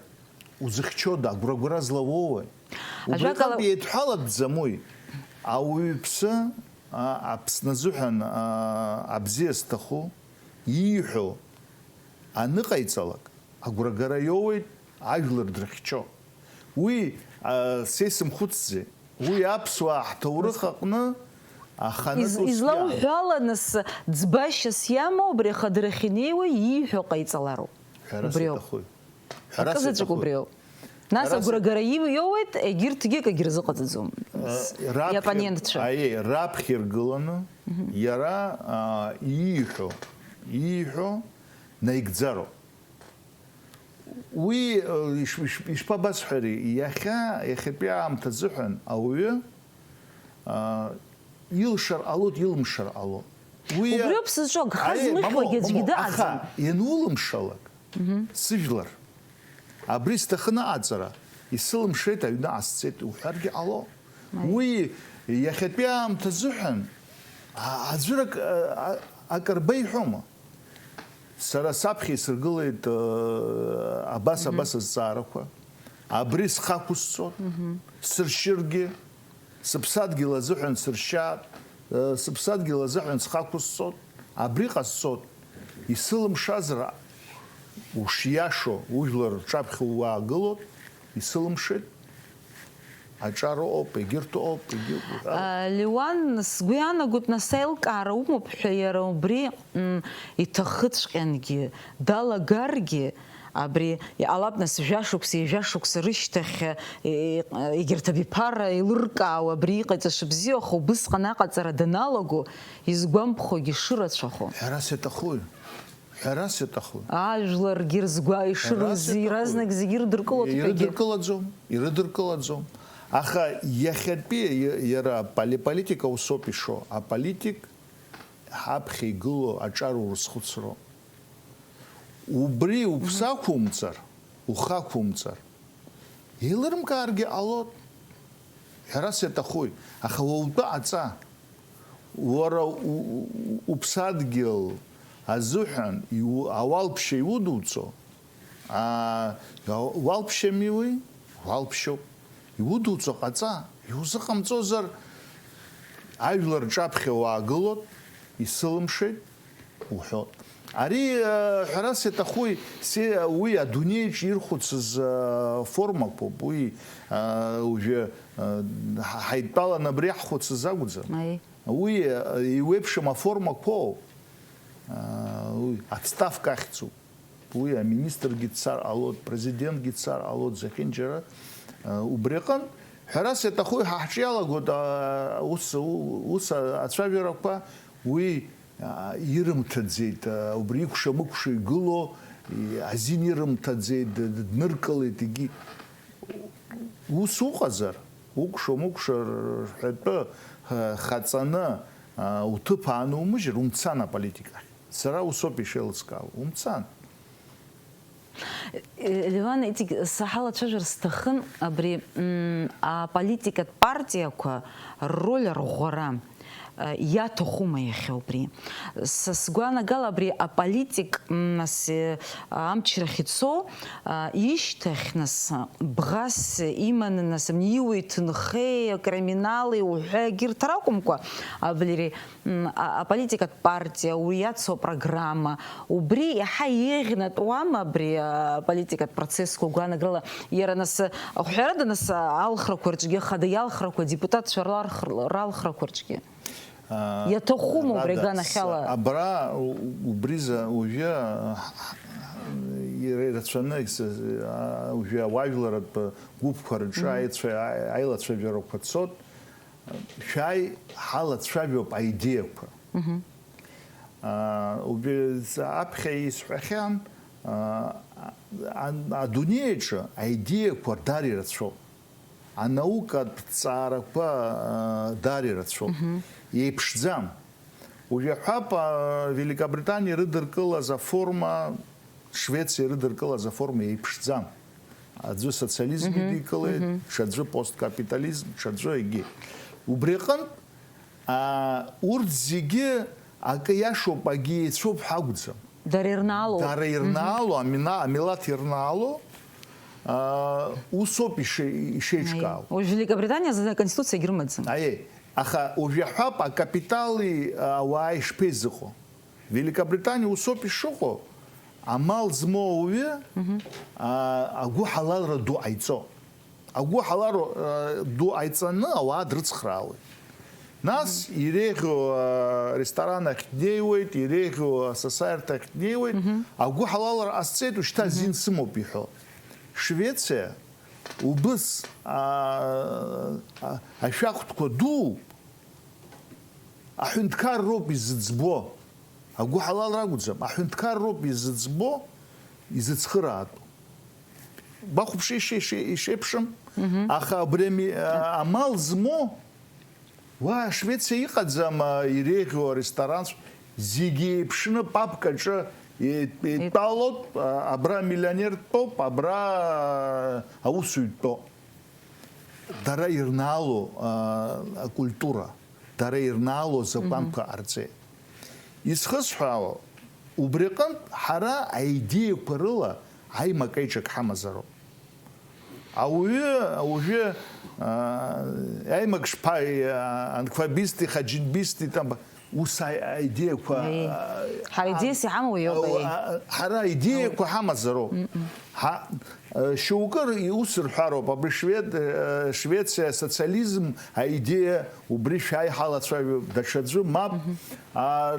узыхьчода, агәрагәра злауоуи? Убри Ажәакала аҟынтә еидҳәалатәӡам уи. Ауаҩԥсы, а, Аԥсны азыҳәан, а, абзиа зҭаху, ииҳәо аныҟаиҵалак, агәрагара иоуеит, ажәлар дрыхьчо. Уи, а, са исымхәыцӡеит. Уи аԥсуаа ҳҭоурых аҟны аханатә Из-, усгьы излауҳәала, нас, ӡбашьас иамоу абри ахадарахь инеиуа ииҳәо ҟаиҵалароуп. Ҳәарас Убриоуп. иаҭахуи? Ҳәарас Акы заҵәык иаҭахуи? Убриоуп. Нас Ҳәарас агәрагара иаҭахуи? Иу-, иоуеит, егьырҭгьы акгьы рзыҟаҵаӡом. Э, раԥхьа, Иоппонентцәа. Аиеи, раԥхьа иргыланы Мгм. иара, а, ииҳәо, ииҳәо наигӡароуп. Уи, э, иш-, иш-, ишԥабасҳәари, иахьа, иахьатәи аамҭа азыҳәан ауаҩы, а, илшар ҟалоит, илымшар ҟалоит. Уи, Убриоуп сызҿу, агха аиеи, змыхьуагь мамоу, аӡәгьы мамоу, дыҟаӡам. Аха ианулымшалак, Мгм. сыжәлар, абри сҭахын аҟаҵара, исылымшеит, аҩны ҟасҵеит уҳәаргьы ҟало. Аиеи. Уи иахьатәи аамҭа азыҳәан, а, аӡәырак, а, а, акыр беиҳәома? Сара саԥхьа исыргылеит, э, абас, Мгм. абас азҵаарақәа. Абри схы ақәысҵоит, Мгм. сыршьыргьы, сыԥсадгьыл азыҳәан сыршьаат, э, сыԥсадгьыл азыҳәан схы ақәысҵоит, абри ҟасҵоит. Исылымшазар, ушиашо, ужәлар рҿаԥхьа уаагылоит, исылымшеит. Аҿар ыҟоуп, егьырҭ ыҟоуп, егьырҭ уҳәа. А, Леуан, сгәы иаанагоит, нас аилкаара умоуп ҳәа иара убри, м, иҭахыҵәҟьангьы, далагаргьы, Абри иҟалап, нас, жәашықәса, ҩажәа шықәса рышьҭахь, е-, егьырҭ абиԥара еилыркаауа абри иҟаиҵаша бзиахо, убысҟан аҟаҵара даналаго, изгәамԥхогьы шырацәахо. Ҳәарас иаҭахуи? Ҳәарас иаҭахуи? Ажәларгьы рзгәа-, ишырыз-, Ҳәарас иаҭахуи? Иаразнак зегьы ирыдыркылоит ҳәагьы. Ирыдыркылаӡом, ирыдыркылаӡом. Аха иахьатәи и-, иара аполи-, аполитика усоуп ишо. Аполитик ҳаԥхьа игылоу аҿар урызхәыцроуп. Убри уԥсақәумҵар, ухақәумҵар, еилырмкааргьы ҟалоит. Ҳәарас иаҭахуи? Аха уа утәы ҟаҵа. Уара у-, у-, уԥсадгьыл азыҳәан иу-, ауалԥшьа иудуҵо, аа, уалԥшьами уи? Уалԥшьоуп. Иудуҵо ҟаҵа. Иузыҟамҵозар, ажәлар рҿаԥхьа уаагылот, исылымшеит уҳәот. Ари, э, ҳәарас иаҭахуи, се-, уи адунеиаҿ ирхәыцыз, э, формақәоуп, уи, э, уажәы, э, ҳа-, ҳаидтәаланы абри иаҳхәыцыз акәӡам. Аи. Уи, э, еиуеиԥшым аформақәоуп, э, уи ацҭавка ахьӡуп. Уи аминистргьы дцар ҟалоит, президентгьы дцар ҟалоит, зехьынџьара, э, убри аҟынтә, ҳәарас иаҭахуи, ҳа ҳҿы иалагоит, а, ус, у-, ус ацәажәарақәа, уи, а, ирымҭаӡеит, а, убри икәша-мыкәша игыло, и-, азин ирымҭаӡеит, д-, д-, дныркылеит, егьи. Ус уҟазар, укәша-мыкәша рҳәатәы, а, хаҵаны, а, уҭыԥ аанумыжьыр, умцан аполитика ахь. Сара усоуп ишеилыскаауа, умцан. Леван, иҵегь саҳалацәажәар сҭахын абри, м, аполитикатә партиақәа рроль арӷәӷәара, э, иаҭахума иахьа убри? Са сгәанагала абри аполитик, м, нас, э, амчрахь ицо, э, ишьҭахь нас бӷас иманы нас, м, иуа иҭынхеи, акриминали уҳәа егьырҭ ракәымкәа, абри М, а-, аполитикатә партиа, уи иацу апрограмма, убри иаҳа еиӷьнатәуама абри, а, аполитикатә процессқәа гәаанагарала? Иара нас, а, ҳәарада, нас, а, алхрақәа рҿгьы, ахада иалхрақәа, адепутатцәа ралхр-, ралхрақәа рҿгьы? А, иаҭахума убри Рада, аганахьала? Абра у-, убри за-, уажәы, а, ира-, ирацәаны, с-, а, уажәы ауаажәларатә гәыԥқәа рҿы аицәа-, а-, аилацәажәарақәа цот. Шәааи, ҳалацәажәоуп аидеиақәа. Мгм. Аа, убри аԥхьа исҳәахьан, аа, а-, адунеи аҿы аидеиақәа даара ирацәоуп. Анаукатә ҭҵаарақәа, аа, даара ирацәоуп. Мгм. Еиԥшӡам. Уажәы аҳәап, аа, Великобританиа ирыдыркылаз аформа, Швециа ирыдыркылаз аформа еиԥшӡам. Аӡәы социализм Мгм, идикылеит, мгм. Ҽаӡәы посткапитализм, ҽаӡәы егьи. Убри аҟынтә, аа, урҭ зегьы акы иашоуп, акгьы еицәоуп ҳәа акәӡам. Дара ирнаало. Дара Мгм. Ирнаало, амина-, амилаҭ ирнаало, аа, усоуп ише-, ишеиҿкаау. Уажә Великобританиа азы аконституциагьы рымаӡам. Аиеи, аха уажә иаҳҳәап, акапитали ауаа ишԥеизыҟоу. Великобританиа усоуп ишыҟоу, амал змоу ауаҩы, Мгм. А, агәыҳалалра ду ҟаиҵо. Агәыҳалалра, а, ду ҟаиҵаны ауаа дрыцхраауеит. Нас Мгм. Иреиӷьу, а, ресторан ахь днеиуеит, иреиӷьу асасааирҭа ахь днеиуеит, Мгм. Агәыҳалалра ҟасҵеит, ушьҭа Мгм. Азин сымоуп иҳәо. Швециа убыс, а, а, ашәахтәқәа дууп. Аҳәынҭқарроуп изыӡбо, агәыҳалалра акәӡам, аҳәынҭқарроуп изыӡбо, изыцхыраатәу. Бахәаԥши, ишеи-, ишеи-, ишеиԥшым, Мгм. Аха абри ами-, а-, амал змоу, уа, Швециа иҟаӡам, а, иреиӷьу аресторанцәа, зегьы еиԥшны папкаҿы е-, Ит- етәалоуп, а, абра амиллионер дтәоуп, абра, а, аусуҩ дтәоуп. Дара ирнаало, а, акультура, дара ирнаало азакәанқәа Мгм. Ҟарҵеит. Исхысҳәаауа, убри аҟынтә ҳара аидеиақәа рыла аимак-аиҿак ҳамазароуп. Ауаҩы, уажәы, а, аимак шԥа-, а, анквабисти, хаџьынбисти, там, ус аи-, аидеиақәа, Аи. а, Ҳара идеиас иҳамоу иоуп, а, аи. а, ҳара аидеиақәа ҳамазароуп. Ҳа, а, шьоукы р-, ус рҳәароуп, абри швед, а, Швециа асоциализм аидеиа убри шәааи ҳалацәажәап, даҽаӡәы мап, а,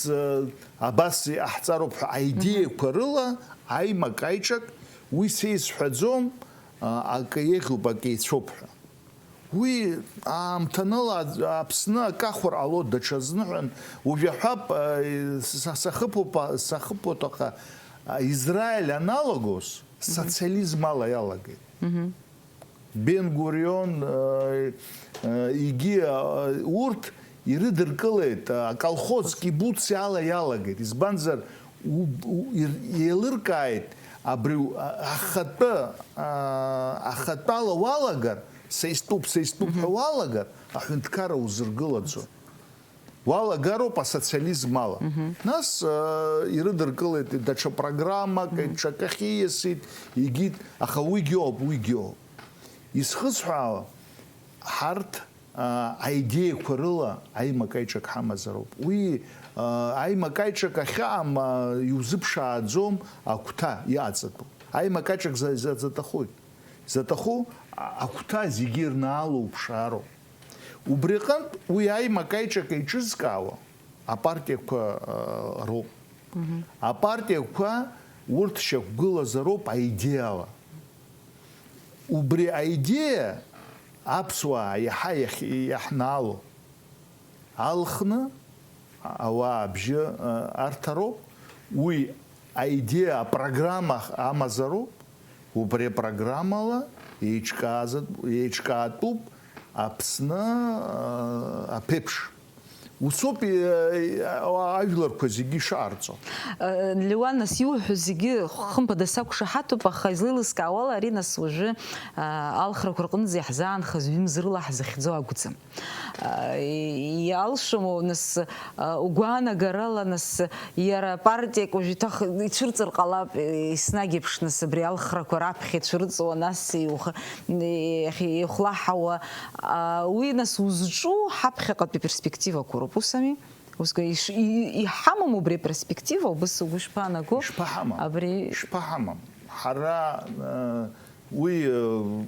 з-, абас иҟаҳҵароуп ҳәа аидеиақәа рыла аимак-аиҿак, уи са исҳәаӡом, а, акы еиӷьуп, акы еицәоуп ҳәа. Уи аамҭанала Аԥсны акы ахәар ҟалоит даҽазныҳәан, уажә аҳәап, а, са-, сахыԥоуп, а, сахыԥоит, аха, а, Израиль аналагоз социализм ала иалагеит. Бен-Гурион, а, а, егьи, а, урҭ ирыдыркылеит, а, аколхоз, кибуц ала иалагеит. Избанзар, у-, у-, ир-, еилыркааит, абри у-, а-, ахатәы, а, ахатәала уалагар, са истәуп, са истәуп ҳәа уалагар, аҳәынҭқарра узыргылаӡом. Уалагароуп асоциализм ала. Нас, а, ирыдыркылеит даҽа программак, даҽакахь ииасит, игеит, аха уигьы ауп, уигьы ауп. Исхысҳәаауа, ҳарҭ, а, аидеиақәа рыла аимак-аиҿак ҳамазароуп. Уи, а, аимак-аиҿак ахьыҟам, а, иузыԥшааӡом агәҭа иҟаҵатәу. Аимак-аиҿак за-, за-, заҭахоит. Заҭаху, а, агәҭа зегьы ирнаало уԥшаароуп. Убри аҟынтә уи аимак-аиҿак еиҿызкаауа апартиақәа, а, роуп. Апартиақәа урҭ шьақәгылазароуп аидеиала. Убри аидеиа аԥсуаа иаҳа иахь-, иаҳнаало. Алхны ауаа абжьы, а, арҭароуп. Уи аидеиа, апрограмма амазароуп. Убри апрограммала еиҿкаазат-, еиҿкаатәуп Аԥсны, а, аԥеиԥш. Усоуп, э, э, ажәларқәа зегьы ишаарҵо. Э, Леуан, нас иуҳәо зегьы хымԥада сақәшаҳаҭуп, аха излеилыскаауала, ари нас уажәы, а, алхрақәа рҟынӡа иаҳзаанхаз ҩымз рыла ҳзыхьӡо акәӡам. А, и-, иалшома, нас, а, угәаанагарала, нас, иара партиак уажә иҭах-, ицәырҵыр ҟалап, еснагь еиԥш, нас, абри алхрақәа раԥхьа ицәырҵуа, нас иух-, иахь-, ихәлаҳауа, а, уи, нас, узҿу ҳаԥхьаҟатәи перспективақәа роуп, ус ами? Ус га-, иш-, и-, и-, иҳамам убри аперспектива, убыс угәы шԥаанаго? Ишԥаҳамам? Абри Ишԥаҳамам? Ҳара, э, уи, э,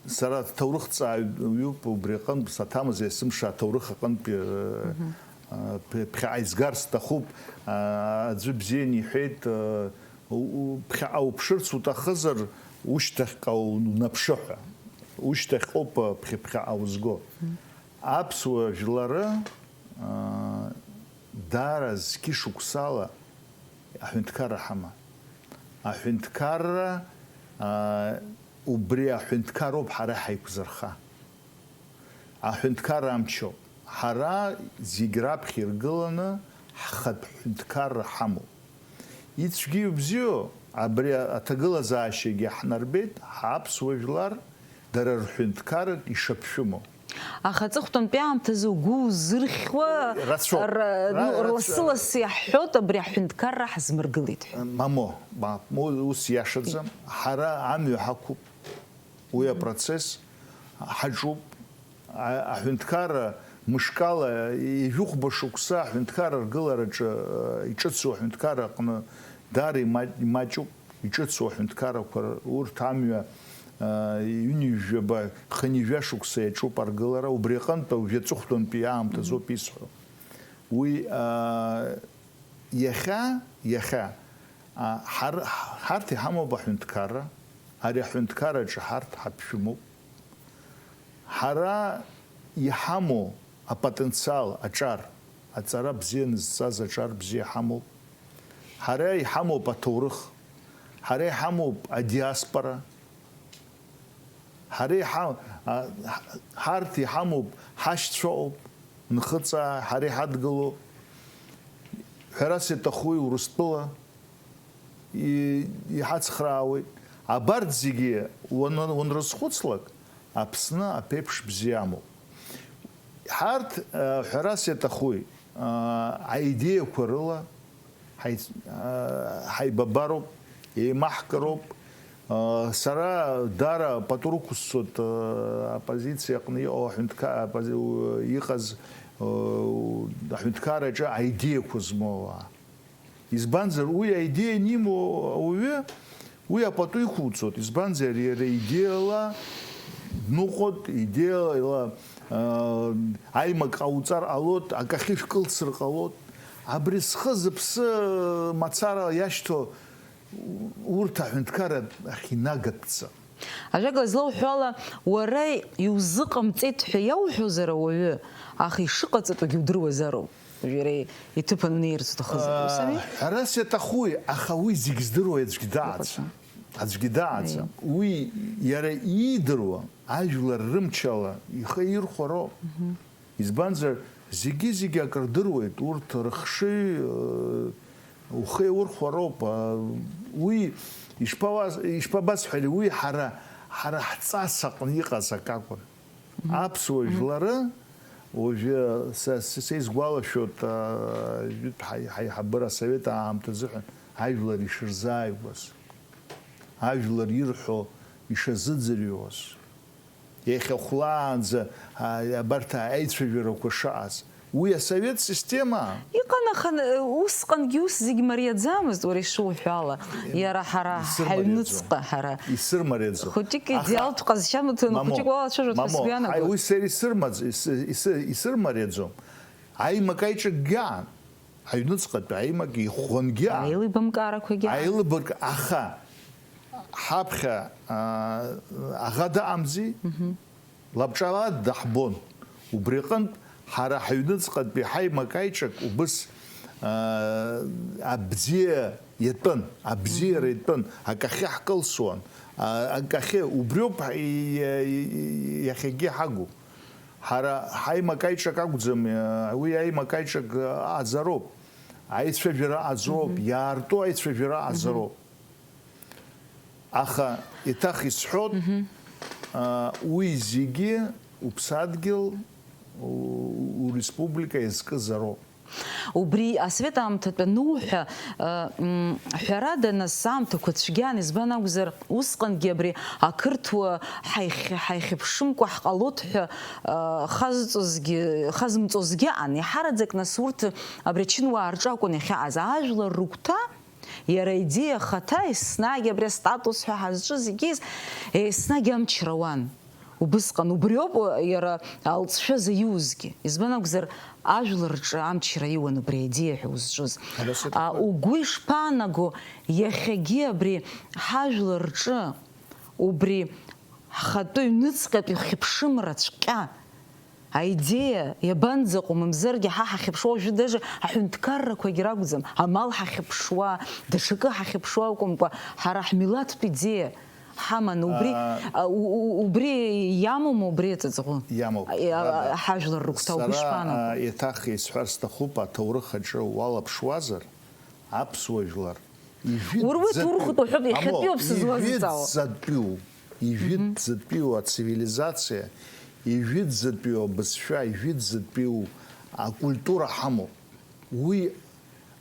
сара ҭоурыхҭҵааҩуп, убри аҟынтә саҭамыз есымша аҭоурых аҟынтәи, э, э, ԥ-, ԥхьаҟа изгар сҭахуп, э, аӡәы бзианы иҳәеит, э, у-, у-, ԥхьаҟа уԥшырц уҭахызар, ушьҭахьҟа унаԥшы ҳәа. Ушьҭахьҟоуп, э, ԥхьа-, ԥхьаҟа узго. Аԥсуа жәлары, аа, даара зқьышықәсала аҳәынҭқарра ҳаман. Аҳәынҭқарра, аа, убри аҳәынҭқарроуп ҳара ҳаиқәзырха. Аҳәынҭқарра амчоуп. Ҳара зегь раԥхьа иргыланы ҳхатә ҳәынҭқарра ҳамоуп. Ицәгьоу ибзиоу, абри аҭагылазаашьагьы ҳнарбеит, ҳаԥсуа жәлар дара рҳәынҭқарратә ишаԥшәымоу. Аха аҵыхәтәантәи аамҭазы угәы узырхьуа Рацәоуп. ра-, ну, Ра-, рацәа- лассы-лассы иаҳҳәоит, абри аҳәынҭқарра ҳзмыргылеит ҳәа. Мамо, ма-, мо-, ус иашаӡам. Ҳара амҩа ҳақәуп. Уи апроцесс ҳаҿуп. А-, аҳәынҭқарра мышкала, ҩажәихәба шықәса аҳәынҭқарра аргылараҿы, э, иҿыцу аҳәынҭқарра аҟны даара има-, имаҷуп, иҿыцу аҳәынҭқаррақәа р-, урҭ амҩа, э, ҩынҩажәаба, хынҩажәа шықәса иаҿуп аргылара, убри аҟынтә уажә аҵыхәтәантәи аамҭазоуп исҳәо. Уи, э, иахьа, иахьа, а, ҳар-, ҳарҭ иҳамоуп аҳәынҭқарра, ари аҳәынҭқарраҿы ҳарҭ ҳаԥшәымоуп. Ҳара иҳамоу апотенциал, аҿар, аҵара бзианы зҵаз аҿар бзиа ҳамоуп. Ҳара иҳамоуп аҭоурых, ҳара иҳамоуп адиаспора, ҳара иҳа-, а, ҳ-, ҳарҭ иҳамоуп, ҳашьцәа ыҟоуп, Нхыҵаа, ҳара иҳадгылоуп. Ҳәарас иаҭахуи Урыстәыла? И-, иҳацхраауеит. Абарҭ зегьы уан-, уанрызхәыцлак, Аԥсны аԥеиԥш бзиа амоуп. Ҳарҭ, э, ҳәарас иаҭахуи, э, аидеиақәа рыла ҳаи-, э, ҳаибабароуп, еимаҳкыроуп. Э, сара даара апату рықәысҵоит, э, оппозициа аҟны иҟоу аҳәынҭқа-, оппози-, у-, иҟаз, аҳәынҭқарраҿы аидеиақәа змоу ауаа. Избанзар, уи аидеиа анимоу ауаҩы, уи апату иқәуҵоит. Избанзар, иара идеиала дныҟәоит, идеиала, аа, аимак ҟауҵар ҟалоит, акы ахьышәкылсыр ҟалоит. Абри зхы-зыԥсы мацара иашьҭоу урҭ аҳәынҭқарра ахь инагатәӡам. Ажәакала, излауҳәо ала, уара иузыҟамҵеит ҳәа иауҳәозар ауаҩы, аха ишыҟаҵатәугьы удыруазароуп. Уажә иара иҭыԥан унеирц уҭахызар, ус ами? Ҳәарас иаҭахуи, аха уи зегь здыруа аӡәгьы дааӡам. Иҟаҵам. Аӡәгьы дааӡам. Аиеи. Уи иара иидыруа, ажәлар рымчала ихы аирхәароуп. Мгм. Избанзар, зегьы-зегьы акры рдыруеит, урҭ рыхшыҩ, э, ухы еиурхәароуп. А, уи ишԥауаз-, ишԥабасҳәари, уи ҳара, ҳара ҳҵас аҟны иҟаз акы акәын. Мгм. Аԥсуа, мгм, жәлары, уажәы са, са, са исгәалашәоит, а, жәытә ҳаи-, ҳаиҳабыра асовет аамҭазыҳәан ажәлар ишырзааигәаз, ажәлар ирҳәо ишазыӡырҩуаз. Иахьа хәлаанӡа, а, абарҭ аицәажәарақәа шыҟаз. Уи асовет система. Иҟан, аха, э, усҟангьы ус зегь мариаӡамызт, уара ишуҳәо ала. Иара ҳара исырмариаӡом. Ҳаҩныҵҟа, ҳара. Исырмариаӡом. Хәыҷык аха идеалтә ҟазшьа амаҭәа, мамоу, хәыҷык уалацәажәоит, мамоу, сгәы иаанагоит. Ҳаи, уи сара исырмаӡ-, ис-, ис-, исырмариаӡом. Аимак-аиҿакгьы аан. Аҩныҵҟатәи аимак иӷәӷәангьы аан. Аилибамкаарақәагьы аан. Аилибарк-, аха ҳаԥхьа, аа, аӷа дыҟамзи? Мгм. Лабҿала даҳбон. Убри аҟынтә ҳара ҳаҩныҵҟатәи ҳаимак-аиҿак убыс, аа, абзиа иатәын, абзиара, мгм, иатәын, акахьы ҳкылсуан, а, акахьы, убриоуп ҳа-, и-, и-, и-, иахьагьы ҳагу. Ҳара ҳаимак-аиҿак акәӡам, а, уи аимак-аиҿак аҟаҵароуп, аицәажәара аҟаҵароуп, мгм, иаарту аицәажәара, мгм, аҟаҵароуп. Аха еиҭах исҳәот, мгм, а, уи зегьы уԥсадгьыл, у-, уреспублика иазкызароуп. Убри асовет аамҭатәи ануҳәа, ы, м, ҳәарада, нас, аамҭақәа цәгьан, избан акәзар, усҟангьы абри ақырҭуа ҳаихь-, ҳаихьыԥшымкәа ҳҟалоит ҳәа, ы, хазҵозгьы, хазымҵозгьы аан, иаҳараӡак, нас, урҭ абри ачынуаа рҿы акәын иахьаҟаз. Ажәлар рыгәҭа, иара аидеиа ахаҭа, еснагь абри астатус ҳәа ҳазҿыз егьыс, еснагь амчра ауан. Убысҟан, убриоуп иара алҵшәа заиузгьы. Избан акәзар, ажәлар рҿы амчра иуан убри аидеиа ҳәа узҿыз. Алиса, а, такое. Угәы ишԥаанаго, иахьагьы абри ҳажәлар рҿы, убри ҳхатәы ҩныҵҟатәи хьыԥшымра цәҟьа, аидеиа иабанӡаҟоу, мамзаргьы ҳа ҳахьыԥшуа, уажәы даже аҳәынҭқаррақәагьы ракәӡам, амал ҳахьыԥшуа, даҽакы ҳахьыԥшуа акәымкәа, ҳара ҳмилаҭтә идеиа ҳаман, убри, а, а, у-, у-, убри иамоума убри аҵаҵӷәы? Иамоуп. А, а, Рада, ҳажәлар рыгәҭа угәы сара, ишԥаанаго? А, еиҭах исҳәар сҭахуп, аҭоурых аҿы уалаԥшуазар, аԥсуа жәлар, ижәытәӡатәиу, уруеит, урхәт уҳәап, иахьатәиу амоу, аԥсы зуазҵаауа. Ижәытәӡатәиу, ижәытәӡатәиу ацивилизациа, ижәытәӡатәиу абызшәа, ижәытәӡатәиу акультура ҳамоуп. Уи,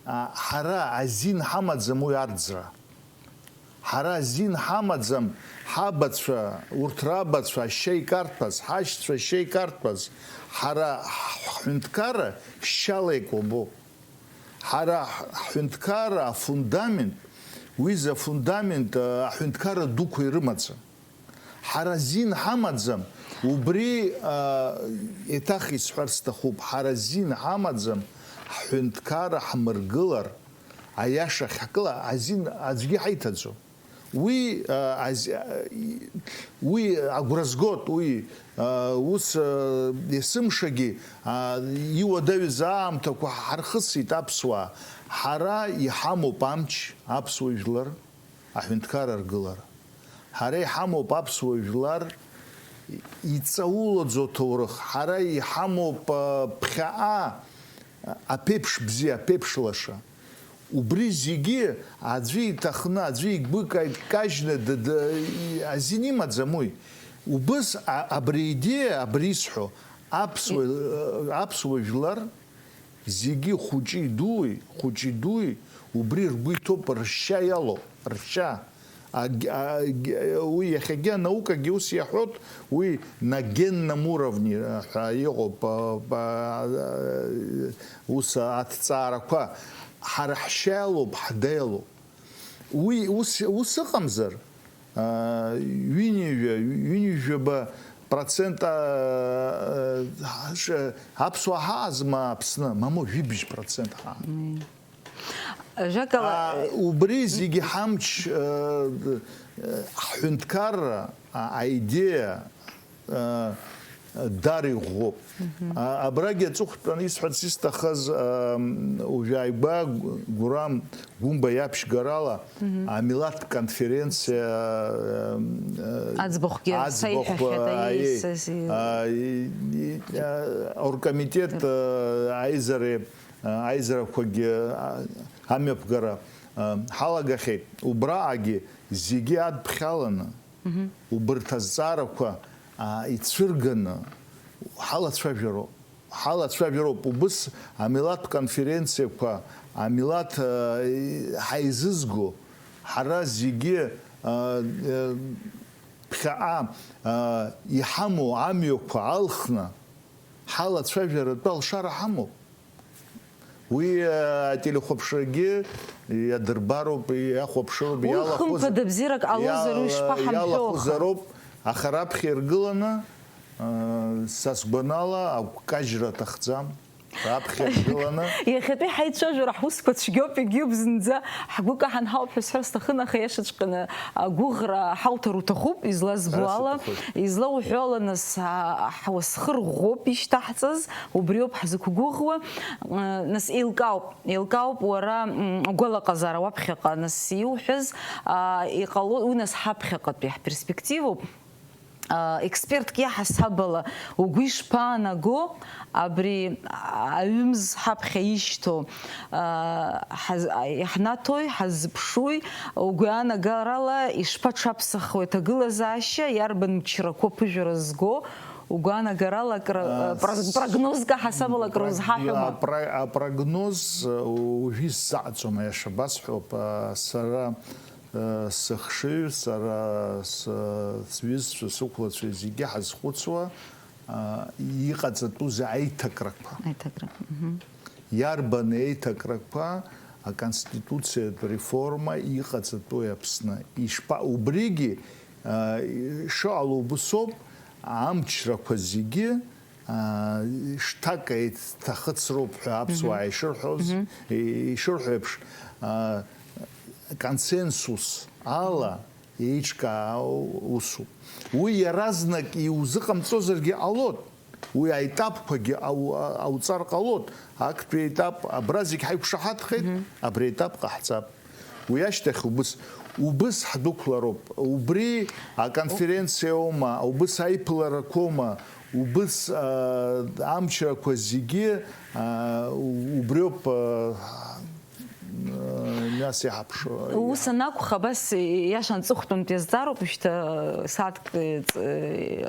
а, ҳара азин ҳамаӡам уи арӡра. Ҳара азин ҳамаӡам ҳабацәа, урҭ рабацәа ашьа икарҭәаз, ҳашьцәа ашьа икарҭәаз. Ҳара ҳ-, ҳҳәынҭқарра шьала икәабо. Ҳара ҳ-, ҳҳәынҭқарра афундамент, уи за фундамент, а, аҳәынҭқарра дуқәа ирымаӡам. Ҳара зин ҳамаӡам, убри, а, еиҭах исҳәар сҭахуп, ҳара зин ҳамаӡам, ҳҳәынҭқарра ҳмыргылар, аиаша ахьҳкыла, азин аӡәгьы ҳаиҭаӡом. Уи, а, аз-, а, и-, уи агәра згоит, уи, а, ус, а, есымшагьы, а, иуадаҩыз аамҭақәа ҳархысит аԥсуаа. Ҳара иҳамоуп амч, аԥсуа жәлар. Аҳәынҭқарра аргылара. Ҳара иҳамоуп аԥсуа жәлар иҵаулаӡоу аҭоурых, ҳара иҳамоуп, а, ԥхьаҟа, а, аԥеиԥш бзиа, аԥеиԥш лаша. Убри зегьы аӡәы иҭахны, аӡәы игәы ка-, кажьны д-, д-, азин имаӡам уи. Убыс, а, абри аидеиа, абри исҳәо, аԥсуа, аԥсуа жәлар зегьы хәыҷи-дуи, хәыҷи-дуи убри ргәы иҭоуп, ршьа иалоуп, ршьа. Аг-, аг-, уи иахьагьы анаукагьы ус иаҳәоит, уи на генном уровне, а, ҳәа иҟоуп, а, а, а, ус аҭҵаарақәа. Ҳара ҳшьа иалоуп, ҳда иалоуп. Уи ус, ус ыҟамзар, а, ҩынҩажәа, ҩынҩажәаба процент, а, а, ш-, аԥсуаа ҳаазма Аԥсны? Мамоу, жәибжь процент ҳаа. Мм. Жакала, А, убри зегьы ҳамч, э, э, ҳҳәынҭқарра, а, аидеиа, э, дар иӷәӷәоуп. А, абрагь аҵыхәтәан исҳәарц исҭахыз, э, уажәааигәа Гу-, Гурам Гәымба иаԥшьгарала амилаҭтә конференциа, э, э, Аӡбахәгьы аӡбахә, саиҳәахьеит, аиеи, аиеи, са си- а, и-, и-, а, оргкомитет, э, аизареи аизарақәагьы, а, амҩаԥгара, а, ҳалагахьеит. Убраҟагьы зегьы адԥхьаланы, убарҭ азҵаарақәа, а, ицәырганы ҳалацәажәароуп. Ҳалацәажәароуп. Убыс амилаҭтә конференциақәа, амилаҭ, а, ҳаизызго, ҳара зегьы, а, а, ԥхьаҟа, а, иҳамоу амҩақәа алхны, ҳалацәажәаратәы алшара ҳамоуп. Уи, э, ателехәаԥшрагьы иадырбароуп, иахәаԥшыроуп, Уи иалахәыз-, хымԥада бзиарак ҟалозар, уи иал-, шԥаҳамҳәо, аха? Иалахәызароуп, аха раԥхьа иргыланы, э, са сгәанала, агәкажьра аҭахӡам. Раԥхьа иргыланы. Иахьатәи ҳаицәажәара ҳусқәа цәгьоуп, егьиуп зынӡа ҳгәы каҳан ҳауп ҳәа сҳәар сҭахын, аха иашаҵәҟьаны агәыӷра ҳауҭар уҭахуп, излазбо Ҳәарас ала, иҭахуп. Излауҳәо ала, нас, а, ҳуасхыр ӷәӷәоуп ишьҭаҳҵаз, убриоуп ҳзықәгәыӷуа. М, нас, еилкаауп, еилкаауп уара, м, агәалаҟазаара уаԥхьаҟа, нас, иуҳәаз, а, иҟало, уи, нас, ҳаԥхьаҟатәи ҳперспективоуп. А, експертк иаҳасабала угәы ишԥаанаго абри аҩымз ҳаԥхьа ишьҭоу, а, ҳаз-, а, иаҳнаҭои, ҳаззыԥшуи, угәаанагарала ишԥаҽаԥсахуеи аҭагылазаашьа, иарбан мчрақәоу аԥыжәара зго, угәаанагарала акры, А, а, прог-, с-, прогнозк аҳасабала акры прог-, узҳаҳәома? апра-, апрогноз, а, уажәы исзаҟаҵом, аиаша басҳәап, а, сара, а, сыхшыҩ, сара с-, сҩызцәа, сықәлацәа зегьы ҳазхәыцуа, а, иҟаҵатәузеи аиҭакрақәа. Аиҭакра, мгм. Иарбан еиҭакрақәа, аконституциатә реформа иҟаҵатәуи Аԥсны? Ишԥа-, убригьы, а, шыҟало убысоуп, амчрақәа зегьы, а, шҭак еиҭахыҵроуп ҳәа аԥсуаа Мгм. ишырҳәоз, Мгм. и-, ишырҳәо еиԥш, а, консенсус ала еиҿкаау усуп. Уи иаразнак иузыҟамҵозаргьы ҟалоит. Уи аетапқәагьы ау-, а-, ауҵар ҟалоит. Актәи аетап, абра зегь ҳаиқәшаҳаҭхеит, Мгм. абри аетап ҟаҳҵап. Уи ашьҭахь убыс, убыс ҳдәықәлароуп. Убри аконференциоума, убыс аиԥыларақәоума, убыс, а, амчрақәа зегьы, а, убриоуп, а, а, нас иаҳаԥшуа. Ус анакәха, абас иашан ҵыхәтәантә иазҵаароуп, шьҭа сааҭк, ҵ-,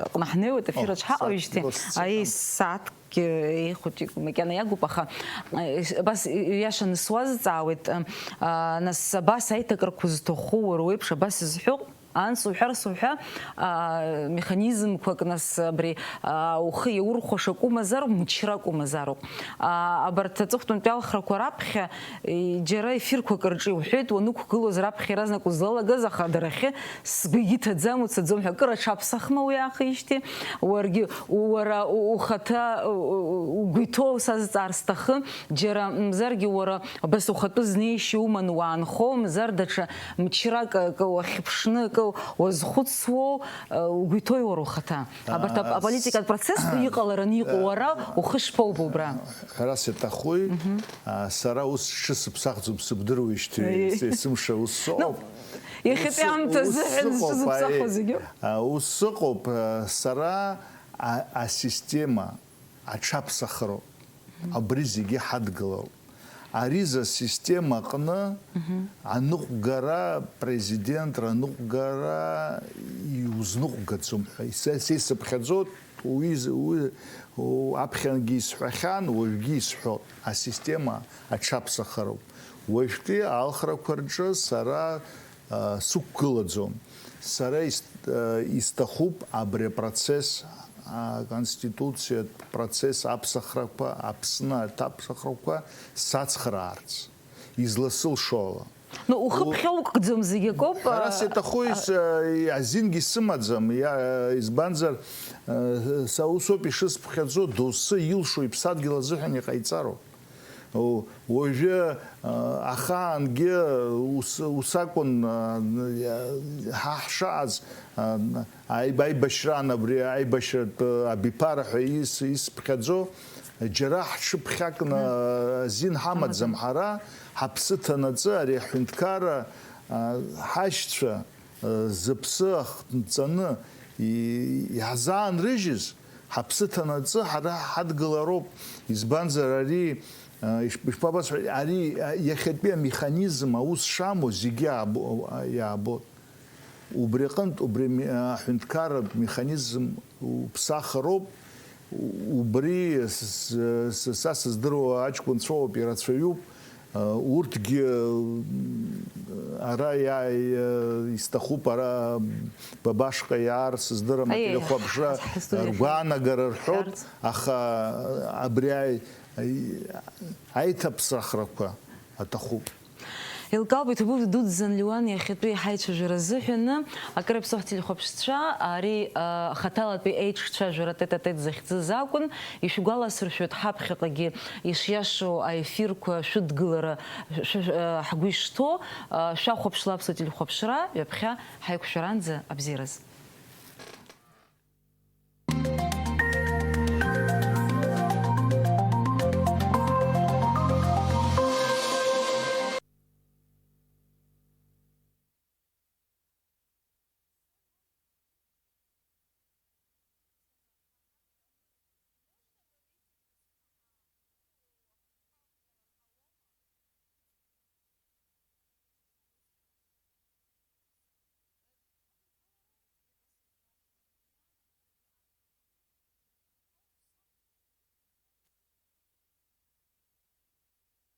аҟны ҳнеиуеит, О, ефираҿ ҳаҟоуижьҭеи. сааҭк, ус Аиеи, сааҭк. сааҭк еихәыҷык макьана иагуп, аха, э, абас иашаны суазҵаауеит, э, а, нас абас аиҭакрақәа зҭаху уара уеиԥш абас зҳәо, анс уҳәар суҳәа, а, механизмқәак, нас абри, а, ухы иаурхәаша акәымазароуп, мчра акәымазароуп. А, абарҭ аҵыхәтәантәи алхрақәа раԥхьа, и, џьара ефирқәак рҿы иуҳәеит, уанықәгылоз раԥхьа иаразнак узлалагаз, аха дара ахьы сгәы егьиҭаӡам, уцаӡом ҳәа, акыр аҽаԥсахма уи аахижьҭеи? Уаргьы, уара у-, ухаҭа, у-, у-, угәы иҭоу сазҵаар сҭахын, џьара мзаргьы уара абас ухатәы знеишьа уманы уаанхо, мзар даҽа мчрак акы уахьыԥшны акы уазхәыцуоу, э, угәы иҭои уара ухаҭа? Абарҭ ап-, А, аполитикатә процесс ду иҟалараны иҟоу уара ухы шԥоубо убра? Ҳәарас иаҭахуи, Мгм. а, сара ус шысыԥсахӡом сыбдыруеижьҭеи, Аиеи. се-, сымша ус Ну, сыҟоуп. Иахьатәи Ус, аамҭазы ус ҳәа сыҟоуп, зҽызыԥсахуа аиеи. зегьы. А, ус сыҟоуп, а, сара а-, асистема аҽаԥсахроуп. Абри зегьы ҳадгылоуп. Ари за система аҟны Мгм. аныҟәгара, президент раныҟәгара иузныҟәгаӡом ҳәа. Са, са исыԥхьаӡоит, уи з-, уи, у-, аԥхьангьы исҳәахьан, уажәгьы исҳәоит. Асистема аҽаԥсахароуп. Уажәтәи алхрақәа рҿы сара сықәгылаӡом. Сара ис-, исҭахуп абри апроцесс, аконституциатә процесс, аԥсахрақәа, Аԥсны арҭ аԥсахрақәа сацхраарц, изласылшо ала. Ну, ухы У- ԥхьа уқәкӡом зегь акоуп, Ҳәарас а, иаҭаху а- ис-, азингьы сымаӡам, иа-, избанзар, са усоуп ишысԥхьаӡо, доусы илшо иԥсадгьыл азыҳәан иҟаиҵароуп. О, уажәы, а, ахаангьы ус, ус акәын, а, ҳа ҳшааз, а, аиб-, аибашьраан абри аибашьратә абиԥара ҳәа ис-, исԥхьаӡо, џьара ҳҽыԥхьакны азин ҳамаӡам ҳара, ҳаԥсы ҭанаҵы ари аҳәынҭқарра, а, ҳашьцәа, а, зыԥсы ахҭынҵаны и-, иаҳзаанрыжьыз, ҳаԥсы ҭанаҵы ҳара ҳадгылароуп. Избанзар, ари, а, иш-, ишԥабасҳәари, ари, а, иахьатәи амеханизм аус шамоу зегьы аабо-, а, иаабоит. Убри аҟынтә, убри ами-, аҳәынҭқарратә механизм уԥсахроуп. У-, убри с-, с-, с-, са сыздыруа аҷкәынцәоуп, ирацәаҩуп. А, урҭгьы, м, ара иа-, иа-, исҭахуп, ара ба башҟа иаар, сыздырам, Аиеи, ателехәаԥшра ҳа-, ҳа-, ҳа-, ргәаанагара рҳәоит, ҳарц. Аха абри аи-, аи-, аиҭаԥсахрақәа аҭахуп. Еилкаауп, иҭабуп, идуӡӡан Леуан иахьатәи ҳаицәажәара азыҳәаны. Акыр иаԥсоу ҳтелехәаԥшцәа, ари, а, хаҭалатәи еиҿцәажәара тет-а-тет захьӡыз акәын. Ишәгәаласыршәоит, ҳаԥхьаҟагьы ишиашоу аефирқәа шәыдгылара шәы-, а, ҳгәы ишҭоу, а, шәахәаԥшла Аԥсуа телехәаԥшра, ҩаԥхьа ҳаиқәшәаранӡа абзиараз.